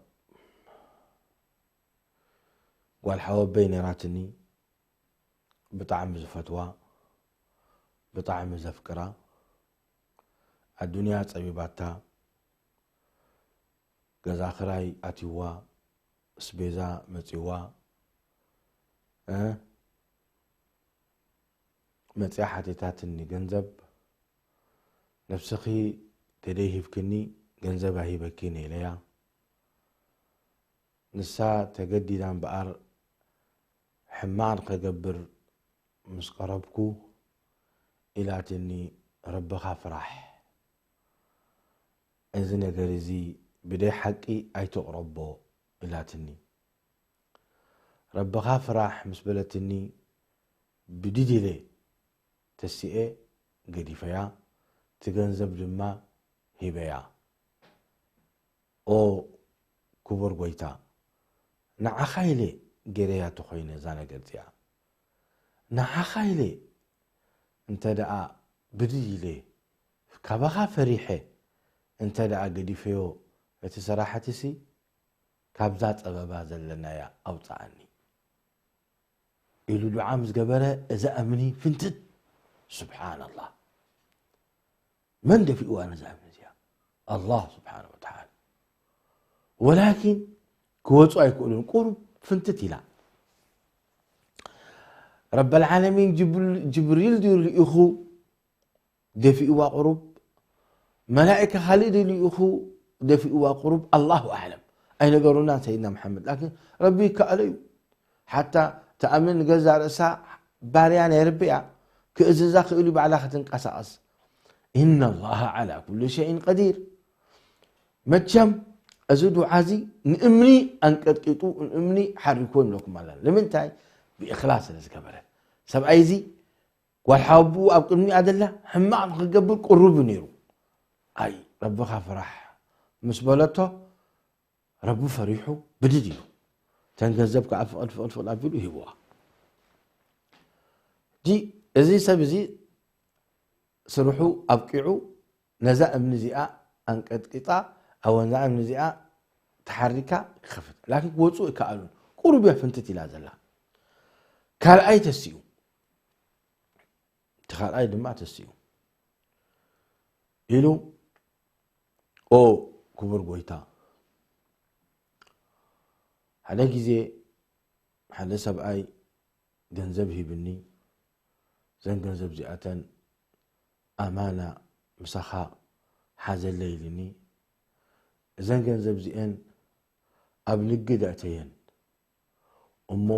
ጓል ሓወበይ ነይራትኒ፣ ብጣዕሚ ዝፈትዋ፣ ብጣዕሚ ዘፍቅራ፣ ኣዱንያ ጸቢባታ፣ ገዛ ክራይ ኣትይዋ፣ ኣስቤዛ መጺዋ፣ እ፣ መጺኣ ሓቲታትኒ ገንዘብ፣ ነብስኺ ተደይ ሂብክኒ ገንዘብ ኣይሂበኪን ኢለያ። ንሳ ተገዲዳ እምበኣር ሕማቕ ንኸገብር ምስ ቀረብኩ ኢላትኒ፣ ረብኻ ፍራሕ፣ እዚ ነገር እዚ ብደይ ሓቂ ኣይተቕረቦ ኢላትኒ። ረብኻ ፍራሕ ምስ በለትኒ ብድድ ኢለ ተሲኤ ገዲፈያ፣ እቲ ገንዘብ ድማ ሂበያ። ኦ ክቡር ጎይታ፣ ንዓኻ ኢለ ገይረያ ተኾይነ እዛ ነገር እዚኣ፣ ንዓኻ ኢለ እንተ ደኣ ብድድ ኢለ ካባኻ ፈሪሐ እንተ ደኣ ገዲፈዮ እቲ ስራሕትሲ፣ ካብዛ ጸበባ ዘለናያ ኣውጽኣኒ ኢሉ ዱዓ ምስ ገበረ፣ እዛ እምኒ ፍንትት። ሱብሓነላህ። መን ደፊእዋ ነዛ እምኒ እዚኣ? ኣላህ ስብሓነ ወተዓላ። ወላኪን ክወፁ ኣይክእሉን። ቁሩብ ፍንትት ኢላ። ረበል ዓለሚን ጅብሪል፣ ጅብሪል ድዩ ልኢኹ ደፊእዋ ቁሩብ፣ መላኢካ ካሊእ ድዩ ልኢኹ ደፊእዋ ቁሩብ፣ ኣላሁ ኣዕለም። ኣይነገሩናን ሰይድና መሓመድ፣ ላኪን ረቢ ይከኣሎ እዩ። ሓታ ተኣምን ገዛ ርእሳ ባርያ ናይ ረቢ እያ፣ ክእዝዛ ክእሉ ባዕላ ክትንቀሳቐስ። ኢነ ላሃ ዓላ ኩሉ ሸይን ቀዲር። መቸም እዚ ዱዓ እዚ ንእምኒ ኣንቀጥቂጡ፣ ንእምኒ ሓሪኮ ንብለኩም ኣለና። ንምንታይ? ብእኽላስ ስለ ዝገበረ። ሰብኣይ እዚ ጓል ሓወብኡ ኣብ ቅድሚኣ ደላ ሕማቕ ንኽገብር ቅሩብ እዩ ነይሩ። ኣይ ረብኻ ፍራሕ ምስ በለቶ፣ ረቢ ፈሪሑ ብድድ ኢሉ። ተን ገንዘብ ከዓ ፍቕድ ፍቕድ ፍቕድ ኣቢሉ ሂብዋ። ሕጂ እዚ ሰብ እዚ ስርሑ ኣብቂዑ፣ ነዛ እምኒ እዚኣ ኣንቀጥቂጣ፣ ኣብ ወንዛ እምኒ እዚኣ ተሓሪካ ክኸፍት። ላኪን ክወፁ ኣይከኣሉን። ቁሩብ እያ ፍንትት ኢላ ዘላ። ካልኣይ ተሲኡ። እቲ ካልኣይ ድማ ተሲኡ። ኢሉ፣ ኦ ክቡር ጎይታ፣ ሓደ ግዜ ሓደ ሰብኣይ ገንዘብ ሂብኒ፣ እዘን ገንዘብ እዚኣተን ኣማና ምሳኻ ሓዘለይ ኢልኒ። እዘን ገንዘብ እዚአን ኣብ ንግድ ኣእተየን እሞ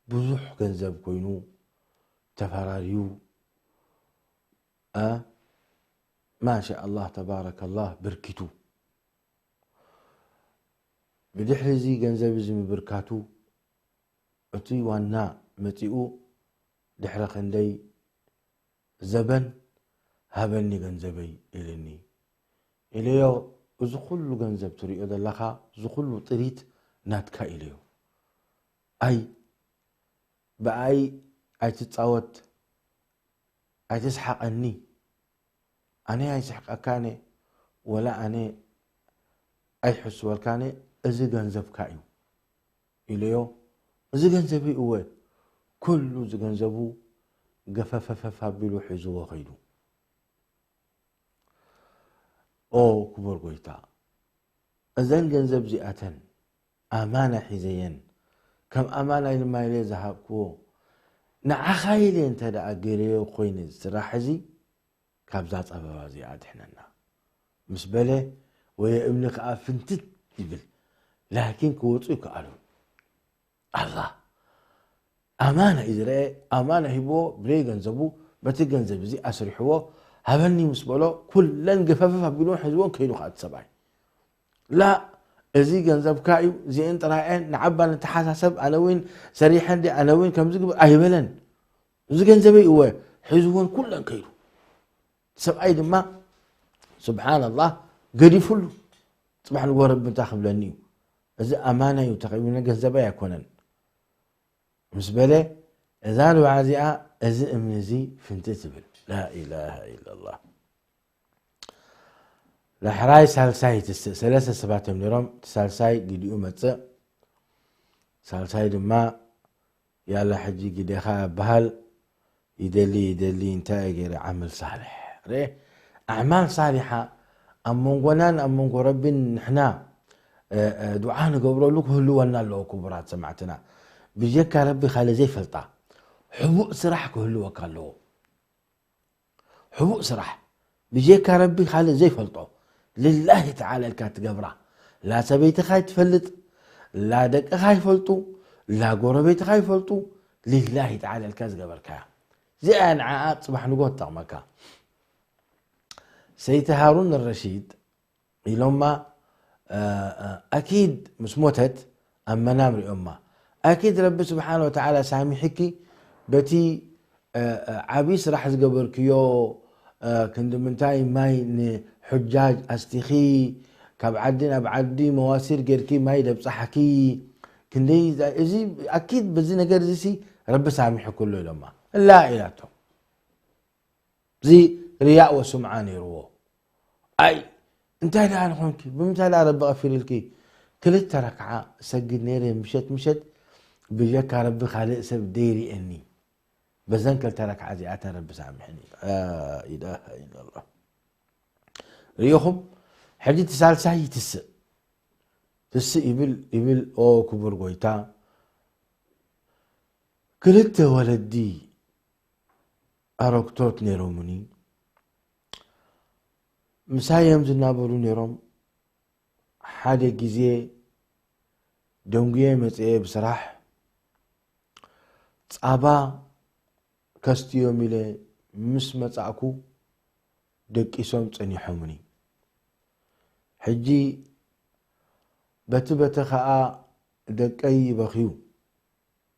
ብዙሕ ገንዘብ ኮይኑ ተፈራርዩ፣ ኣ፣ ማሻ ኣላህ ተባረከላህ በርኪቱ። ብድሕሪ እዚ ገንዘብ እዚ ምብርካቱ፣ እቲ ዋና መጺኡ ድሕሪ ክንደይ ዘበን ሃበኒ ገንዘበይ ኢልኒ ኢለዮ። እዚ ኩሉ ገንዘብ ትሪኦ ዘለኻ፣ እዚ ኩሉ ጥሪት ናትካ ኢለዮ። ኣይ ብኣይ ኣይትጻወት፣ ኣይትስሓቐኒ፣ ኣነ ኣይስሕቀካነ ወላ ኣነ ኣይሕስወልካነ፣ እዚ ገንዘብካ እዩ ኢለዮ። እዚ ገንዘበይ እወ፣ ኩሉ እዚ ገንዘቡ ገፈፈፈፍ ኣቢሉ ሒዝዎ ከይዱ። ኦ ክቡር ጎይታ፣ እዘን ገንዘብ እዚኣተን ኣማና ሒዘየን፣ ከም ኣማና ድማ ኢለ ዝሃብክዎ፣ ንዓኻ ኢለ እንተ ደኣ ገይረዮ ኮይነ እዚ ስራሕ እዚ፣ ካብዛ ጸበባ እዚኣ ኣድሕነና ምስ በለ፣ ወየ እምኒ ከኣ ፍንትት ይብል፣ ላኪን ክወጹ ይከኣሉ። ኣላህ ኣማና እዩ ዝረአ፣ ኣማና ሂብዎ፣ ብለይ ገንዘቡ፣ በቲ ገንዘብ እዚ ኣስሪሕዎ፣ ሃበኒ ምስ በሎ፣ ኩለን ገፈፈፍ ኣቢልዎን ሒዝዎን ከይዱ ከኣ እቲ ሰብኣይ። ላ፣ እዚ ገንዘብካ እዩ፣ እዚአን ጥራይ እየን፣ ንዓባ ንተሓሳሰብ፣ ኣነ እውን ሰሪሐ እንዲ፣ ኣነ እውን ከምዚ ግብር ኣይበለን። እዚ ገንዘበይ እወ፣ ሒዝዎን ኩለን ከይዱ። ሰብኣይ ድማ፣ ስብሓንላህ፣ ገዲፉሉ። ጽባሕ ንግሆ ረቢ እንታይ ክብለኒ እዩ? እዚ ኣማና እዩ፣ ተኸቢብና ገንዘበይ ኣይኮነን ምስ በለ፣ እዛ ዱዓ እዚኣ፣ እዚ እምኒ እዚ ፍንቲ ትብል። ላኢላሃ ኢላላህ። ዳሕራይ ሳልሳይ ትስእ፣ ሰለስተ ሰባት እዮም ነይሮም። እቲ ሳልሳይ ግዲኡ መጽእ። ሳልሳይ ድማ፣ ያላ ሕጂ ግዴኻ በሃል፣ ይደሊ ይደሊ፣ እንታይ እየ ገይረ? ዓመል ሳልሕ። ርኤ፣ ኣዕማል ሳሊሓ ኣብ መንጎናን ኣብ መንጎ ረቢን ንሕና፣ እ፣ እ፣ ዱዓ ንገብረሉ ክህልወና ኣለዎ። ክቡራት ሰማዕትና፣ ብጀካ ረቢ ካልእ ዘይፈልጣ ሕቡእ ስራሕ ክህልወካ ኣለዎ። ሕቡእ ስራሕ ብጀካ ረቢ ካልእ ዘይፈልጦ፣ ሊላሂ ተዓላ ኢልካ ትገብራ። ላ ሰበይትኻ ይትፈልጥ፣ ላ ደቅኻ ይፈልጡ፣ ላ ጎረቤትኻ ይፈልጡ፣ ሊላሂ ተዓላ ኢልካ ዝገበርካያ። እዚኣ ንዓኣ ጽባሕ ንግሆ ትጠቕመካ። ሰይቲ ሃሩን ረሺድ ኢሎማ፣ እ፣ እ፣ ኣኪድ ምስ ሞተት ኣብ መናም ሪኦማ። ኣኪድ ረቢ ስብሓን ወተዓላ ሳሚሕኪ በቲ፣ እ፣ እ፣ ዓብዪ ስራሕ ዝገበርክዮ፣ እ፣ ክንዲ ምንታይ ማይ ንሑጃጅ ኣስቲኺ፣ ካብ ዓዲ ናብ ዓዲ መዋሲር ጌርኪ ማይ ደብጻሕኪ፣ ክንደይ፣ እዚ ኣኪድ በዚ ነገር እዚ ሲ ረቢ ሳሚሕኩ ኣሎ ኢሎማ። እላ ኢላቶ። እዚ ርያእ ወስምዓ ነይርዎ። ኣይ፣ እንታይ ደኣ ንኾንኪ? ብምንታይ ደኣ ረቢ ቀፊርልኪ? ክልተ ረክዓ እሰግድ ነይረ ምሸት ምሸት፣ ብጀካ ረቢ ካልእ ሰብ ደይርእየኒ። በዘን ክልተ ረክዓ እዚኣተን ረቢ ሳምሕኒ። ላኢላሃ ኢላላህ። ርኢኹም? ሕጂ እቲ ሳልሳይ ትስእ። ትስእ ይብል፣ ይብል፣ ኦ ክቡር ጎይታ፣ ክልተ ወለዲ ኣረግቶት ነይሮምኒ። ምሳይ እዮም ዝናበሩ ነይሮም። ሓደ ግዜ ደንጉየ መጽየ ብስራሕ። ጻባ ከስትዮም ኢለ ምስ መጻእኩ ደቂሶም ጸኒሖምኒ። ሕጂ በቲ በቲ ኸኣ ደቀይ ይበኽዩ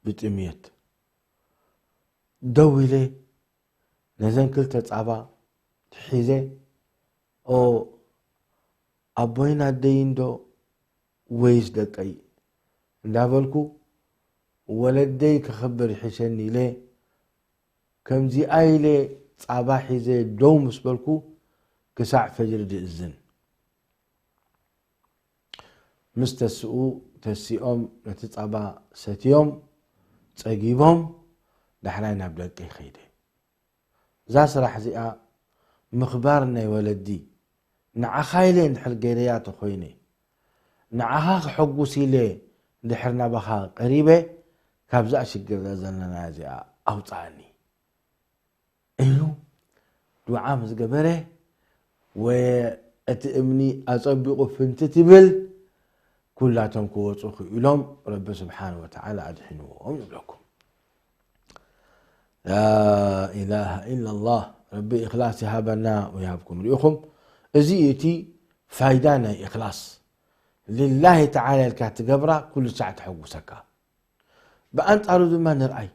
ብጥምየት። ደው ኢለ ነዘን ክልተ ጻባ ሒዘ፣ ኦ ኣቦይን ኣደይን ዶ ወይስ ደቀይ እንዳበልኩ፣ ወለደይ ክኽብር ይሕሸኒ ኢለ፣ ከምዚኣ ኢለ ጻባ ሒዘ ደው ምስ በልኩ፣ ክሳዕ ፈጅሪ ድእዝን። ምስ ተስኡ ተሲኦም ነቲ ጻባ ሰትዮም ጸጊቦም ዳሕራይ ናብ ደቀይ ከይደ። እዛ ስራሕ እዚኣ ምኽባር ናይ ወለዲ ንዓኻ ኢለ እንድሕር ገይረያ ተኾይነ፣ ንዓኻ ክሐጉስ ኢለ እንድሕር ናባኻ ቀሪበ፣ ካብዛ ሽግር ዘለና እዚኣ ኣውጽኣኒ። ኢሉ ዱዓ ምስ ገበረ፣ ወ-፣ እቲ እምኒ ኣጸቢቑ ፍንትት ይብል፣ ኩላቶም ክወጹ ክኢሎም፣ ረቢ ስብሓነ ወተዓላ ኣድሒንዎም ይብለኩም። ላኢላሃ ኢላላህ። ረቢ ኢኽላስ ይሃበና ወይሃብኩም። ርኢኹም፣ እዚ እቲ ፋይዳ ናይ ኢኽላስ። ሊላሂ ተዓላ ኢልካ ትገብራ፣ ኩሉ ሳዕ ተሐጉሰካ። ብኣንጻሩ ድማ ንርኣይ።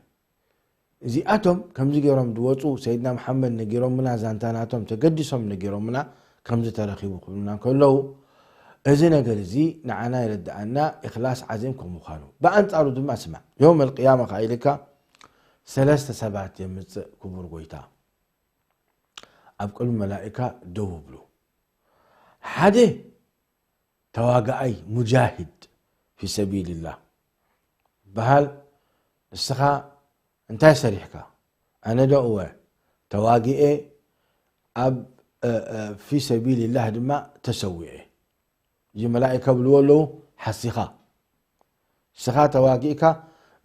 እዚኣቶም ከምዚ ገይሮም ዝወጹ፣ ሰይድና መሓመድ ነጊሮምና፣ ዛንታ ናቶም ተገዲሶም ነጊሮምና፣ ከምዚ ተረኺቡ ክብሉና እንከለዉ፣ እዚ ነገር እዚ ንዓና የረድኣና፣ ኢኽላስ ዓዚም ከም ምዃኑ። ብኣንጻሩ ድማ ስማዕ፣ ዮም ኣልቅያማ ከኣ ኢልካ ሰለስተ ሰባት የምጽእ ክቡር ጎይታ። ኣብ ቅድሚ መላኢካ ደው ይብሉ። ሓደ ተዋጋኣይ፣ ሙጃሂድ ፊ ሰቢልላህ በሃል። ንስኻ እንታይ ሰሪሕካ? ኣነ ዶ እወ ተዋጊኤ ኣብ፣ እ፣ እ፣ ፊ ሰቢልላህ ድማ ተሰዊኤ። እዚ መላኢካ ብልዎ ኣለዉ፣ ሓሲኻ። ንስኻ ተዋጊእካ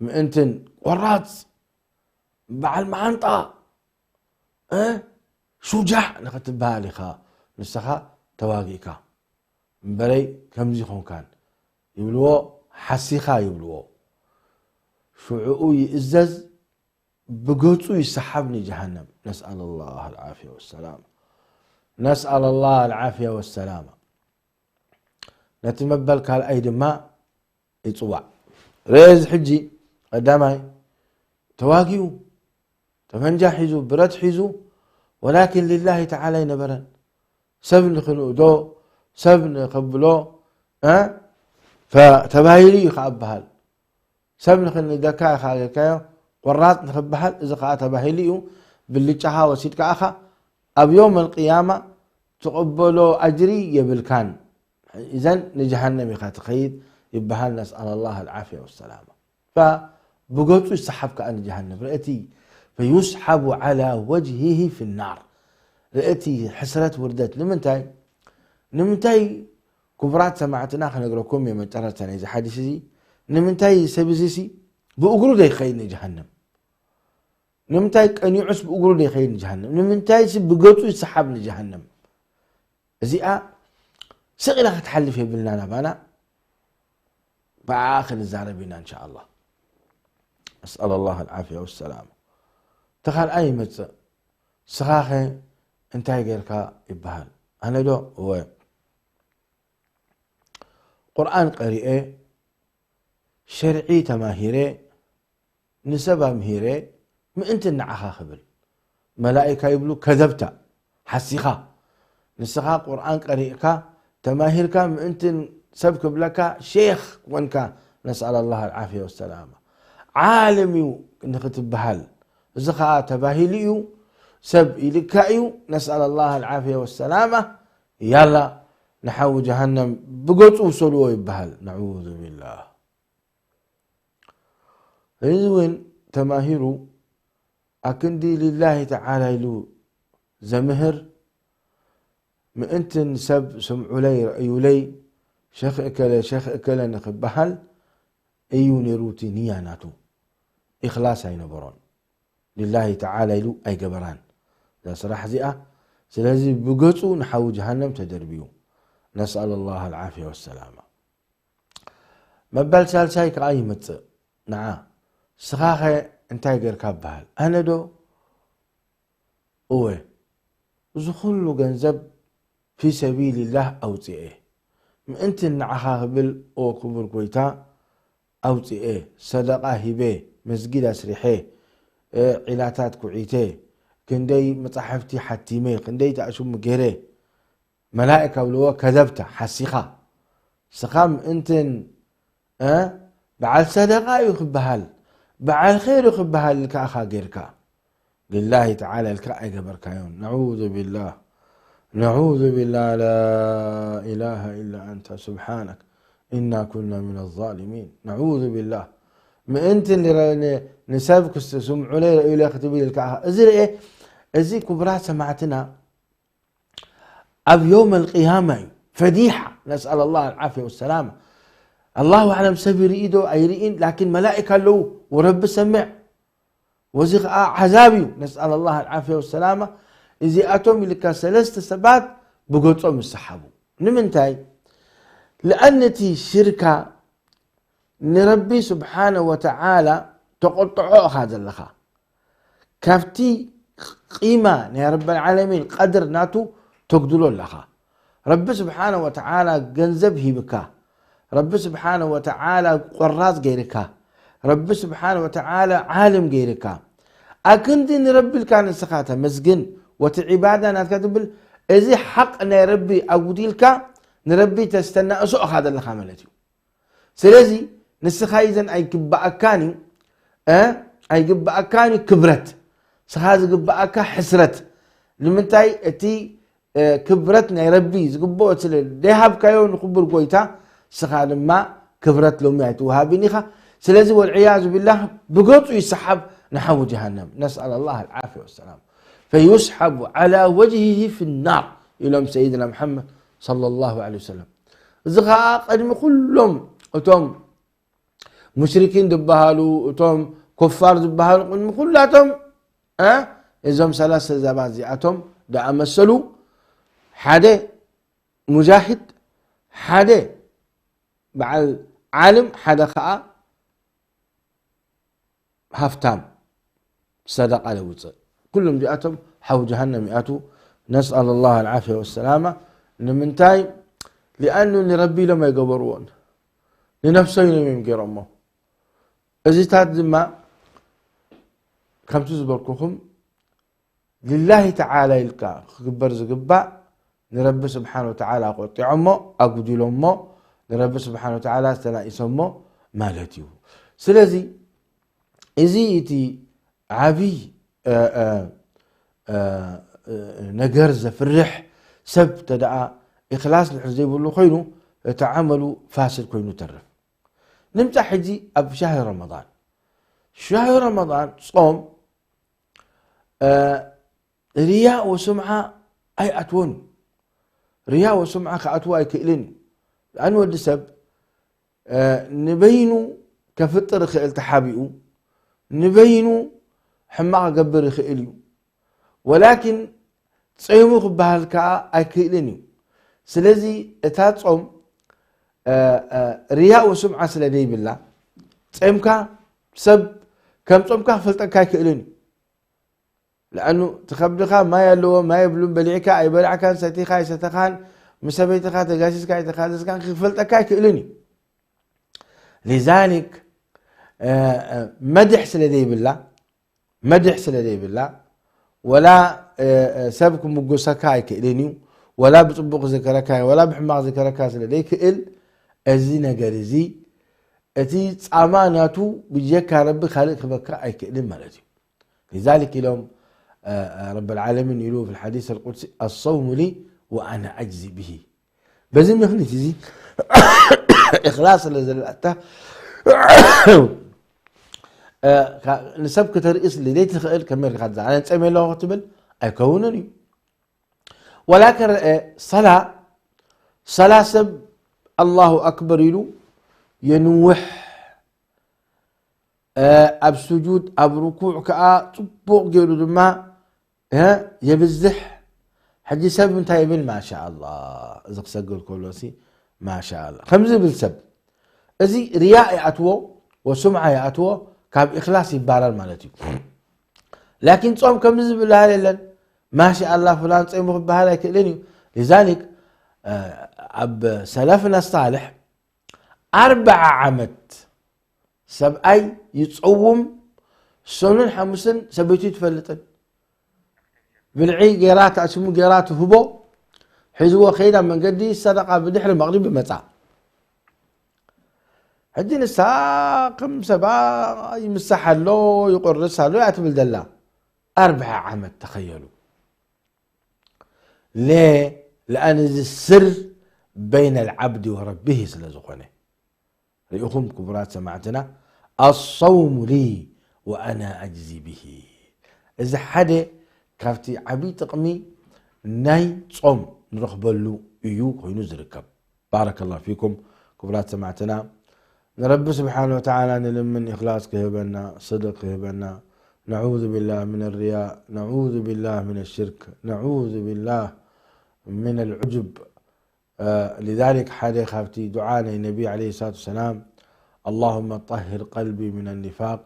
ምእንትን ቆራጽ በዓል መዓንጣ፣ እ፣ ሹጃዕ ንኽትበሃል ኢኻ ንስኻ ተዋጊእካ። እምበረይ ከምዚ ኾንካን ይብልዎ፣ ሓሲኻ ይብልዎ። ሽዑኡ ይእዘዝ፣ ብገጹ ይሰሓብ ንጀሃነም። ነስኣል ላህ ኣልዓፍያ ወሰላማ። ነስኣል ላህ ኣልዓፍያ ወሰላማ። ነቲ መበል ካልኣይ ድማ ይጽዋዕ። ርኤ እዚ ሕጂ ቀዳማይ ተዋጊኡ፣ ጠመንጃ ሒዙ፣ ብረት ሒዙ፣ ወላኪን ሊላሂ ተዓላ ኣይነበረን። ሰብ ንኽንእዶ፣ ሰብ ንኸብሎ፣ እ፣ ተባሂሉ እዩ ከኣ በሃል። ሰብ ንኽንደካ ኢኻ ጌርካዮ፣ ቆራጽ ንኽበሃል፣ እዚ ኸኣ ተባሂሉ እዩ። ብልጫኻ ወሲድካ ኢኻ፣ ኣብ ዮም ኣልቅያማ ትቕበሎ ኣጅሪ የብልካን። እዘን ንጀሃነም ኢኻ ትኸይድ ይበሃል። ነስኣል ኣላህ ኣልዓፍያ ወሰላማ። ብገጹ ይሰሓብ ከኣ ንጀሃነም። ርእቲ ፈዩስሓቡ ዓላ ወጅሂሂ ፊናር። ርእቲ ሕስረት ውርደት። ንምንታይ? ንምንታይ? ክቡራት ሰማዕትና ክነግረኩም እየ መጨረታ ናይዚ ሓዲስ እዚ። ንምንታይ ሰብ እዚ ሲ ብእግሩ ዘይኸይድ ንጀሃነም? ንምንታይ ቀኒዑስ ብእግሩ ዘይኸይድ ንጀሃነም? ንምንታይስ ብገጹ ይሰሓብ ንጀሃነም? እዚኣ ስቕ ኢላ ክትሓልፍ የብልና ናባና። ብኣ ክንዛረብ ኢና እንሻ ኣላህ። ነስኣል ኣላህ ኣልዓፍያ ወሰላም። እቲ ካልኣይ ይመጽእ። ስኻኸ እንታይ ጌርካ ይበሃል? ኣነ ዶ? እወ። ቁርኣን ቀሪኤ፣ ሸርዒ ተማሂረ፣ ንሰብ ኣምሂረ፣ ምእንቲ ንዓኻ ክብል። መላኢካ ይብሉ፣ ከዘብታ፣ ሓሲኻ። ንስኻ ቁርኣን ቀሪእካ፣ ተማሂርካ፣ ምእንቲ ሰብ ክብለካ፣ ሼኽ ኮንካ፣ ነስኣል ኣላህ ኣልዓፍያ ወሰላማ። ዓለም እዩ ንኽትበሃል። እዚ ኸኣ ተባሂሉ እዩ፣ ሰብ ኢልካ እዩ፣ ነስኣል ኣላህ ኣልዓፍያ ወሰላማ። ያላ፣ ንሓዊ ጀሃነም ብገጹ ውሰድዎ ይበሃል። ነዑዙ ቢላህ። እዚ እውን ተማሂሩ ኣክንዲ ሊላሂ ተዓላ ኢሉ ዘምህር፣ ምእንትን ሰብ ስምዑለይ ረእዩለይ፣ ሸኽ እከለ፣ ሸኽ እከለ ንኽበሃል እዩ ነይሩ እቲ ንያ ናቱ። ኢኽላስ ኣይነበሮን። ሊላሂ ተዓላ ኢሉ ኣይገበራን እዛ ስራሕ እዚኣ። ስለዚ ብገጹ ንሓዊ ጀሃነም ተደርብዩ። ነስኣል ኣላህ ኣልዓፍያ ወሰላማ። መበል ሳልሳይ ከኣ ይመጽእ። ንዓ፣ ስኻኸ እንታይ ጌርካ ይበሃል? ኣነ ዶ? እወ፣ እዚ ኩሉ ገንዘብ ፊ ሰቢልላህ ኣውጽኤ። ምእንቲ ንዓኻ ክብል፣ ኦ ክቡር ጎይታ፣ ኣውጽኤ፣ ሰደቓ ሂበ፣ መስጊድ ኣስሪሐ፣ እ፣ ዒላታት ኩዒተ፣ ክንደይ መጻሕፍቲ ሓቲመ፣ ክንደይ ተኣሽሙ ገይረ። መላእካ ብልዎ፣ ከዘብተ፣ ሓሲኻ። ስኻ ምእንትን፣ እ፣ በዓል ሰደቓ እዩ ክበሃል፣ በዓል ኸይር እዩ ክበሃል ኢልካ ኢኻ ጌርካ። ሊላሂ ተዓላ ኢልካ ኣይገበርካዮን። ነዑዙ ቢላህ፣ ነዑዙ ቢላህ፣ ላ ኢላሃ ኢላ ኣንተ ሱብሓነክ ኢና ኩና ሚነ ዛሊሚን። ነዑዙ ቢላህ። ምእንቲ ንረ-፣ ን-፣ ንሰብ ክስ-፣ ስምዑለይ ረእዩለይ ክትብል ኢልካ ኢኻ። እዚ ርኤ፣ እዚ ክቡራት ሰማዕትና፣ ኣብ ዮም ኣልቅያማ እዩ ፈዲሓ። ነስኣል ኣላህ ኣልዓፍያ ወሰላማ። ኣላሁ ኣዕለም ሰብ ይርኢ ዶ ኣይርኢን፣ ላኪን መላኢካ ኣለዉ ወረቢ ሰምዕ። ወዚ ኸዓ ዓዛብ እዩ። ነስኣል ኣላህ ኣልዓፍያ ወሰላማ። እዚኣቶም ኢልካ ሰለስተ ሰባት ብገጾም ይሰሓቡ። ንምንታይ? ለኣን እቲ ሽርካ ንረቢ ስብሓነ ወተዓላ ተቆጥዖ ኢኻ ዘለኻ። ካብቲ ቂማ ናይ ረበል ዓለሚን ቀድር ናቱ ተጉድሎ ኣለኻ። ረቢ ስብሓነ ወተዓላ ገንዘብ ሂብካ፣ ረቢ ስብሓነ ወተዓላ ቆራጽ ገይርካ፣ ረቢ ስብሓነ ወተዓላ ዓልም ገይርካ፣ ኣክንዲ ንረቢ ኢልካ ንስኻ ተመስግን፣ ወቲ ዒባዳ ናትካ ትብል፣ እዚ ሓቅ ናይ ረቢ ኣጉዲልካ ንረቢ ተስተናእሶ ኢኻ ዘለኻ ማለት እዩ። ስለዚ ንስኻ ይዘን ኣይግብኣካን እዩ፣ እ፣ ኣይግብኣካን እዩ ክብረት። ስኻ ዝግብኣካ ሕስረት። ንምንታይ? እቲ፣ እ፣ ክብረት ናይ ረቢ ዝግብኦ ስለ ዘይሃብካዮ ንክቡር ጎይታ፣ ስኻ ድማ ክብረት ሎሚ ኣይትወሃብን ኢኻ። ስለዚ ወልዕያዙ ቢላህ ብገጹ ይሰሓብ ንሓዊ ጀሃነም። ነስኣል ኣላህ ኣልዓፍያ ወሰላም። ፈዩስሓቡ ዓላ ወጅሂሂ ፊናር ኢሎም ሰይድና መሓመድ ሰለላሁ ዐለይሂ ወሰለም። እዚ ኸዓ ቅድሚ ኩሎም እቶም ሙሽሪኪን ዝበሃሉ፣ እቶም ኩፋር ዝበሃሉ፣ ቅድሚ ኩላቶም፣ እ፣ እዞም ሰለስተ ሰባት እዚኣቶም ደኣመሰሉ፣ ሓደ ሙጃሂድ፣ ሓደ በዓል ዓልም፣ ሓደ ኸዓ ሃፍታም ሰደቃ ለውፅእ። ኩሎም እዚኣቶም ሓው ጀሃነም ይኣትዉ። ነስኣል ኣላህ ኣልዓፍያ ወሰላማ። ንምንታይ? ሊኣኑ ንረቢ ኢሎም ኣይገበርዎን፣ ንነፍሶም ኢሎም እዮም ገይሮሞ። እዚታት ድማ ከምቲ ዝበልኩኹም ሊላሂ ተዓላ ኢልካ ክግበር ዝግባእ ንረቢ ስብሓን ወተዓላ ቆጢዖሞ፣ ኣጉዲሎሞ፣ ንረቢ ስብሓን ወተዓላ ዝተናኢሶሞ ማለት እዩ። ስለዚ እዚ እቲ ዓብይ ነገር ዘፍርሕ ሰብ ተደኣ ኢኽላስ ድሕር ዘይብሉ ኮይኑ እቲ ዓመሉ ፋስድ ኮይኑ ተርፍ። ንምፃ ሕጂ ኣብ ሻህሪ ረመዳን። ሻህሪ ረመዳን ፆም ርያ ወስምዓ ኣይኣትወን። ርያ ወስምዓ ክኣትዎ ኣይክእልን እዩ። ኣን ወዲ ሰብ ንበይኑ ከፍጥር ይኽእል ተሓቢኡ፣ ንበይኑ ሕማቕ ክገብር ይኽእል እዩ። ወላኪን ጸይሙ ክበሃል ከኣ ኣይክእልን እዩ። ስለዚ እታ ጾም ርያእ ወስምዓ ስለ ደይብላ፣ ጸምካ ሰብ ከም ጾምካ ክፈልጠካ ኣይክእልን እዩ። ለኣኑ እቲ ከብድኻ ማይ ኣለዎ፣ ማይ የብሉን፣ በሊዕካ ኣይበላዕካን፣ ሰቲኻ ኣይሰተኻን፣ ምስ ሰበይትኻ ተጋሲስካ ኣይተኻዘዝካን ክፈልጠካ ኣይክእልን እዩ። ሊዛሊክ መድሕ ስለ ዘይብላ፣ መድሕ ስለ ዘይብላ፣ ወላ ሰብ ክምጉሰካ ኣይክእልን እዩ፣ ወላ ብጽቡቕ ዝከረካ ወላ ብሕማቕ ዝከረካ ስለ ዘይክእል፣ እዚ ነገር እዚ እቲ ጻማ ናቱ ብጀካ ረቢ ካልእ ክበካ ኣይክእልን ማለት እዩ። ሊዛሊክ ኢሎም ረቢ ልዓለሚን ኢሉ ፊ ልሓዲስ ኣልቁድሲ ኣሰውሙ ሊ ወኣና ኣጅዚ ብሂ። በዚ ምኽኒት እዚ እኽላስ ስለ ዘለኣታ ንሰብ ክተርእስ ለይትኽእል ከመይ ኢልካ ኣነ ጸምየ ኣለኹ ክትብል ኣይከውንን እዩ። ወላ ክረአ ሰላ ሰላ ሰብ ኣላሁ ኣክበር ኢሉ የንውሕ ኣብ ስጁድ ኣብ ርኩዕ ከኣ ጽቡቕ ገይሩ ድማ የብዝሕ። ሕጂ ሰብ እንታይ ይብል? ማሻኣላ። እዚ ክሰግድ ከሎ ሲ ማሻኣላ ከምዚ ዝብል ሰብ እዚ ርያ ይኣትዎ ወስምዓ ይኣትዎ ካብ ኢኽላስ ይባረር ማለት እዩ። ላኪን ጾም ከምዚ ዝብሃል የለን። ማሻኣላ ፍላን ጾይሙ ክበሃል ኣይክእልን እዩ። ሊዛሊክ ኣብ ሰለፍና ሳልሕ ኣርብዓ ዓመት ሰብኣይ ይጸውም፣ ሰኑን ሓሙስን ሰበይቱ ትፈልጥን። ብልዒ ገይራ፣ ታእሲሙ ገይራ ትህቦ፣ ሒዝዎ ከይዳ መንገዲ ሰደቃ ብድሕሪ መቕሪብ ይመጻ። ሕጂ ንሳ ከም ሰባ ይምሳሕ ኣሎ፣ ይቆርስ ኣሎ እያ ትብል ዘላ። ኣርብዓ ዓመት ተኸየሉ። ሌ ለኣን እዚ ስር በይነ ልዓብዲ ወረቢህ ስለ ዝኾነ። ርኢኹም ክቡራት ሰማዕትና፣ ኣሰውሙ ሊ ወኣና ኣጅዚ ብሂ። እዚ ሓደ ካብቲ ዓብዪ ጥቕሚ ናይ ጾም ንረኽበሉ እዩ ኮይኑ ዝርከብ። ባረከላሁ ፊኩም ክቡራት ሰማዕትና፣ ንረቢ ስብሓነ ወተዓላ ንልምን ኢኽላስ ክህበና፣ ስድቅ ክህበና። ነዑዙ ቢላህ ምን ሪያ፣ ነዑዙ ቢላህ ምን ሽርክ፣ ነዑዙ ቢላህ ምን ልዑጅብ። ሊዛሊክ ሓደ ካብቲ ዱዓ ናይ ነቢ ዓለይሂ ሰላቱ ወሰላም ኣላሁመ ጠሂር ቀልቢ ምን ኒፋቅ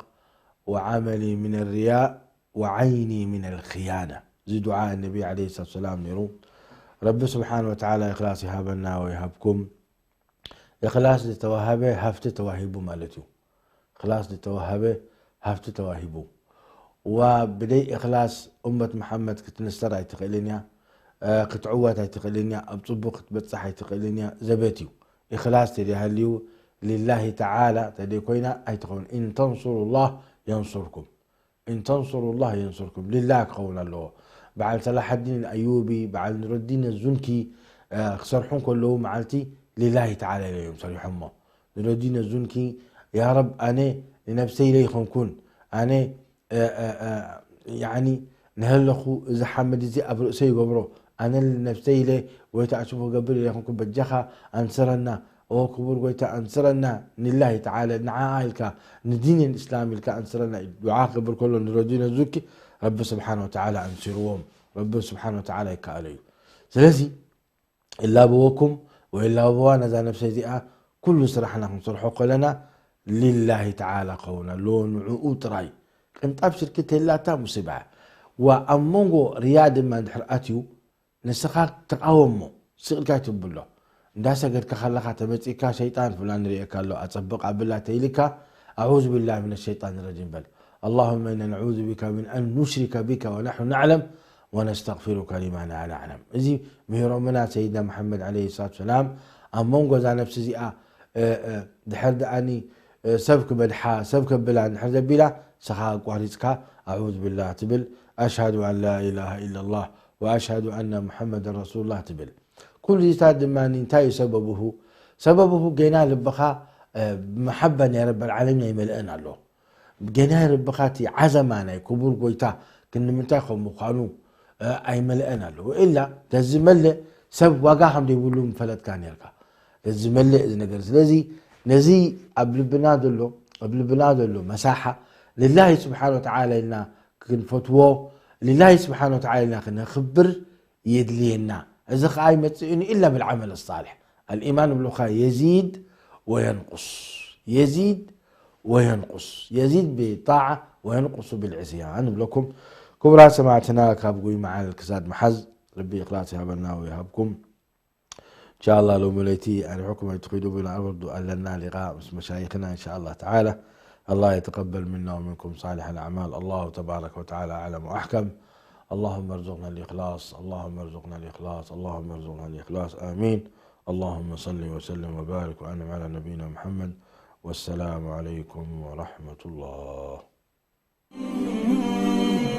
ወዓመሊ ምን ሪያ ወዓይኒ ምን ልክያና። እዚ ዱዓ ነቢ ዓለይሂ ሰላቱ ወሰላም ነይሩ። ረቢ ስብሓነ ወተዓላ ኢኽላስ ይሃበና ወይሃብኩም። እኽላስ ዝተዋሃበ ሃፍቲ ተዋሂቡ ማለት እዩ። እኽላስ ዝተዋሃበ ሃፍቲ ተዋሂቡ። ዋ ብደይ እኽላስ እመት መሓመድ ክትንሰር ኣይትኽእልን እያ፣ ክትዕወት ኣይትኽእልን እያ፣ ኣብ ፅቡቅ ክትበፅሕ ኣይትኽእልን እያ ዘበት እዩ። እኽላስ ተደይሃልዩ ሊላሂ ተዓላ ተደይ ኮይና ኣይትኸውን። ኢን ተንሱሩላህ የንሱርኩም። ኢን ተንሱሩላህ የንሱርኩም ሊላህ ክኸውን ኣለዎ። በዓል ሰላሐዲን ኣዩቢ፣ በዓል ኑረዲን ዙንኪ ክሰርሑ እንከለዉ መዓልቲ ሊላሂ ተዓላ ኢለ እዮም ሰሪሖሞ። ኑረዲን ዙንኪ ያ ረብ ኣነ ንነብሰይ ኢለ ይኾንኩን ኣነ ያኒ ንሀለኹ እዚ ሓመድ እዚ ኣብ ርእሰይ ይገብሮ ኣነ ንነብሰይ ኢለ ወይ ተኣስቡ ክገብር ኢለ ይኾንኩ በጃኻ ኣንስረና ኦ ክቡር ጎይታ ኣንስረና ንላሂ ተዓላ ንዓኣ ኢልካ ንዲን ልእስላም ኢልካ ኣንስረና ኢሉ ዱዓ ክገብር ከሎ ንረዲን ዙንኪ ረቢ ስብሓን ወተዓላ ኣንሲርዎም። ረቢ ስብሓን ወተዓላ ይከኣሎ እዩ። ስለዚ ይላበወኩም ወይ ይላበዋ ነዛ ነብሰ እዚኣ ኩሉ ስራሕና ክንሰርሖ ከለና ሊላሂ ተዓላ ክኸውን ኣለዎ ንዕኡ ጥራይ። ቅንጣብ ሽርኪ ተላታ ሙሲባ እያ። ዋ ኣብ መንጎ ርያ ድማ እንድሕር ኣትዩ ንስኻ ተቃወሞ ስቕ ኢልካ ኣይትብሎ። እንዳሰገድካ ከለኻ ተመጺእካ ሸይጣን ፍላን ይርእየካ ኣሎ ኣጸብቕ ኣብላ ተይልካ ኣዑዙ ቢላሂ ሚነ ሸይጣን ረጂም በል። ኣላሁመ ኢና ነዑዙ ቢካ ሚን ኣን ኑሽሪከ ቢካ ወናሕኑ ናዕለም ወነስተግፊሩከ ሊማ ላ ናዕለም። እዚ ምሂሮምና ሰይድና መሓመድ ዓለይሂ ሰላቱ ሰላም ኣብ መንጎ እዛ ነፍሲ እዚኣ ድሕር ደኣኒ ሰብ ክበድሓ ሰብ ከብላ እንድሕር ዘቢላ ንስኻ ኣቋሪፅካ ኣዑዝ ብላህ ትብል ኣሽሃዱ ኣን ላኢላሃ ኢላላህ ወኣሽሃዱ ኣና ሙሐመድን ረሱሉላህ ትብል። ኩሉ እዚታት ድማ እንታይ እዩ ሰበብሁ? ሰበብሁ ገና ልብኻ ብመሓባ ናይ ረበል ዓለሚን ኣይመልአን ኣሎ። ገና ልብኻ እቲ ዓዘማ ናይ ክቡር ጎይታ ክንምንታይ ከም ምዃኑ ኣይመልአን ኣሎ። ወኢላ ተዝመልእ ሰብ ዋጋ ከም ዘይብሉ ምፈለጥካ ነርካ። ተዝመልእ እዚ ነገር ስለዚ ነዚ ኣብ ልብና ዘሎ ኣብ ልብና ዘሎ መሳሓ ልላሂ ስብሓን ወተዓላ ኢልና ክንፈትዎ ልላሂ ስብሓን ወተዓላ ኢልና ክነኽብር የድልየና። እዚ ከዓ ይመፅእኒ ኢላ ብልዓመል ሳልሕ ኣልኢማን እብሉካ የዚድ ወየንቁስ የዚድ ወየንቁስ የዚድ ብጣዓ ወየንቁሱ ብልዕስያን እብለኩም። ክቡራት ሰማዕትና ካብ ጉይ መዓል ክሳድ መሓዝ ረቢ እክላስ ይሃበና ወይሃብኩም። እንሻላ ሎሚ ለይቲ ኣርሕኩም ኣይትኺዱ ብና ኣበርዱ ኣለና ሊቃ ምስ መሻይኽና እንሻላ ተዓላ። الله يتقبل منا ومنكم صالح الأعمال. الله تبارك وتعالى أعلم وأحكم. اللهم ارزقنا الإخلاص، اللهم ارزقنا الإخلاص، اللهم ارزقنا الإخلاص. آمين. اللهم صل وسلم وبارك وأنعم على نبينا محمد. والسلام عليكم ورحمة الله.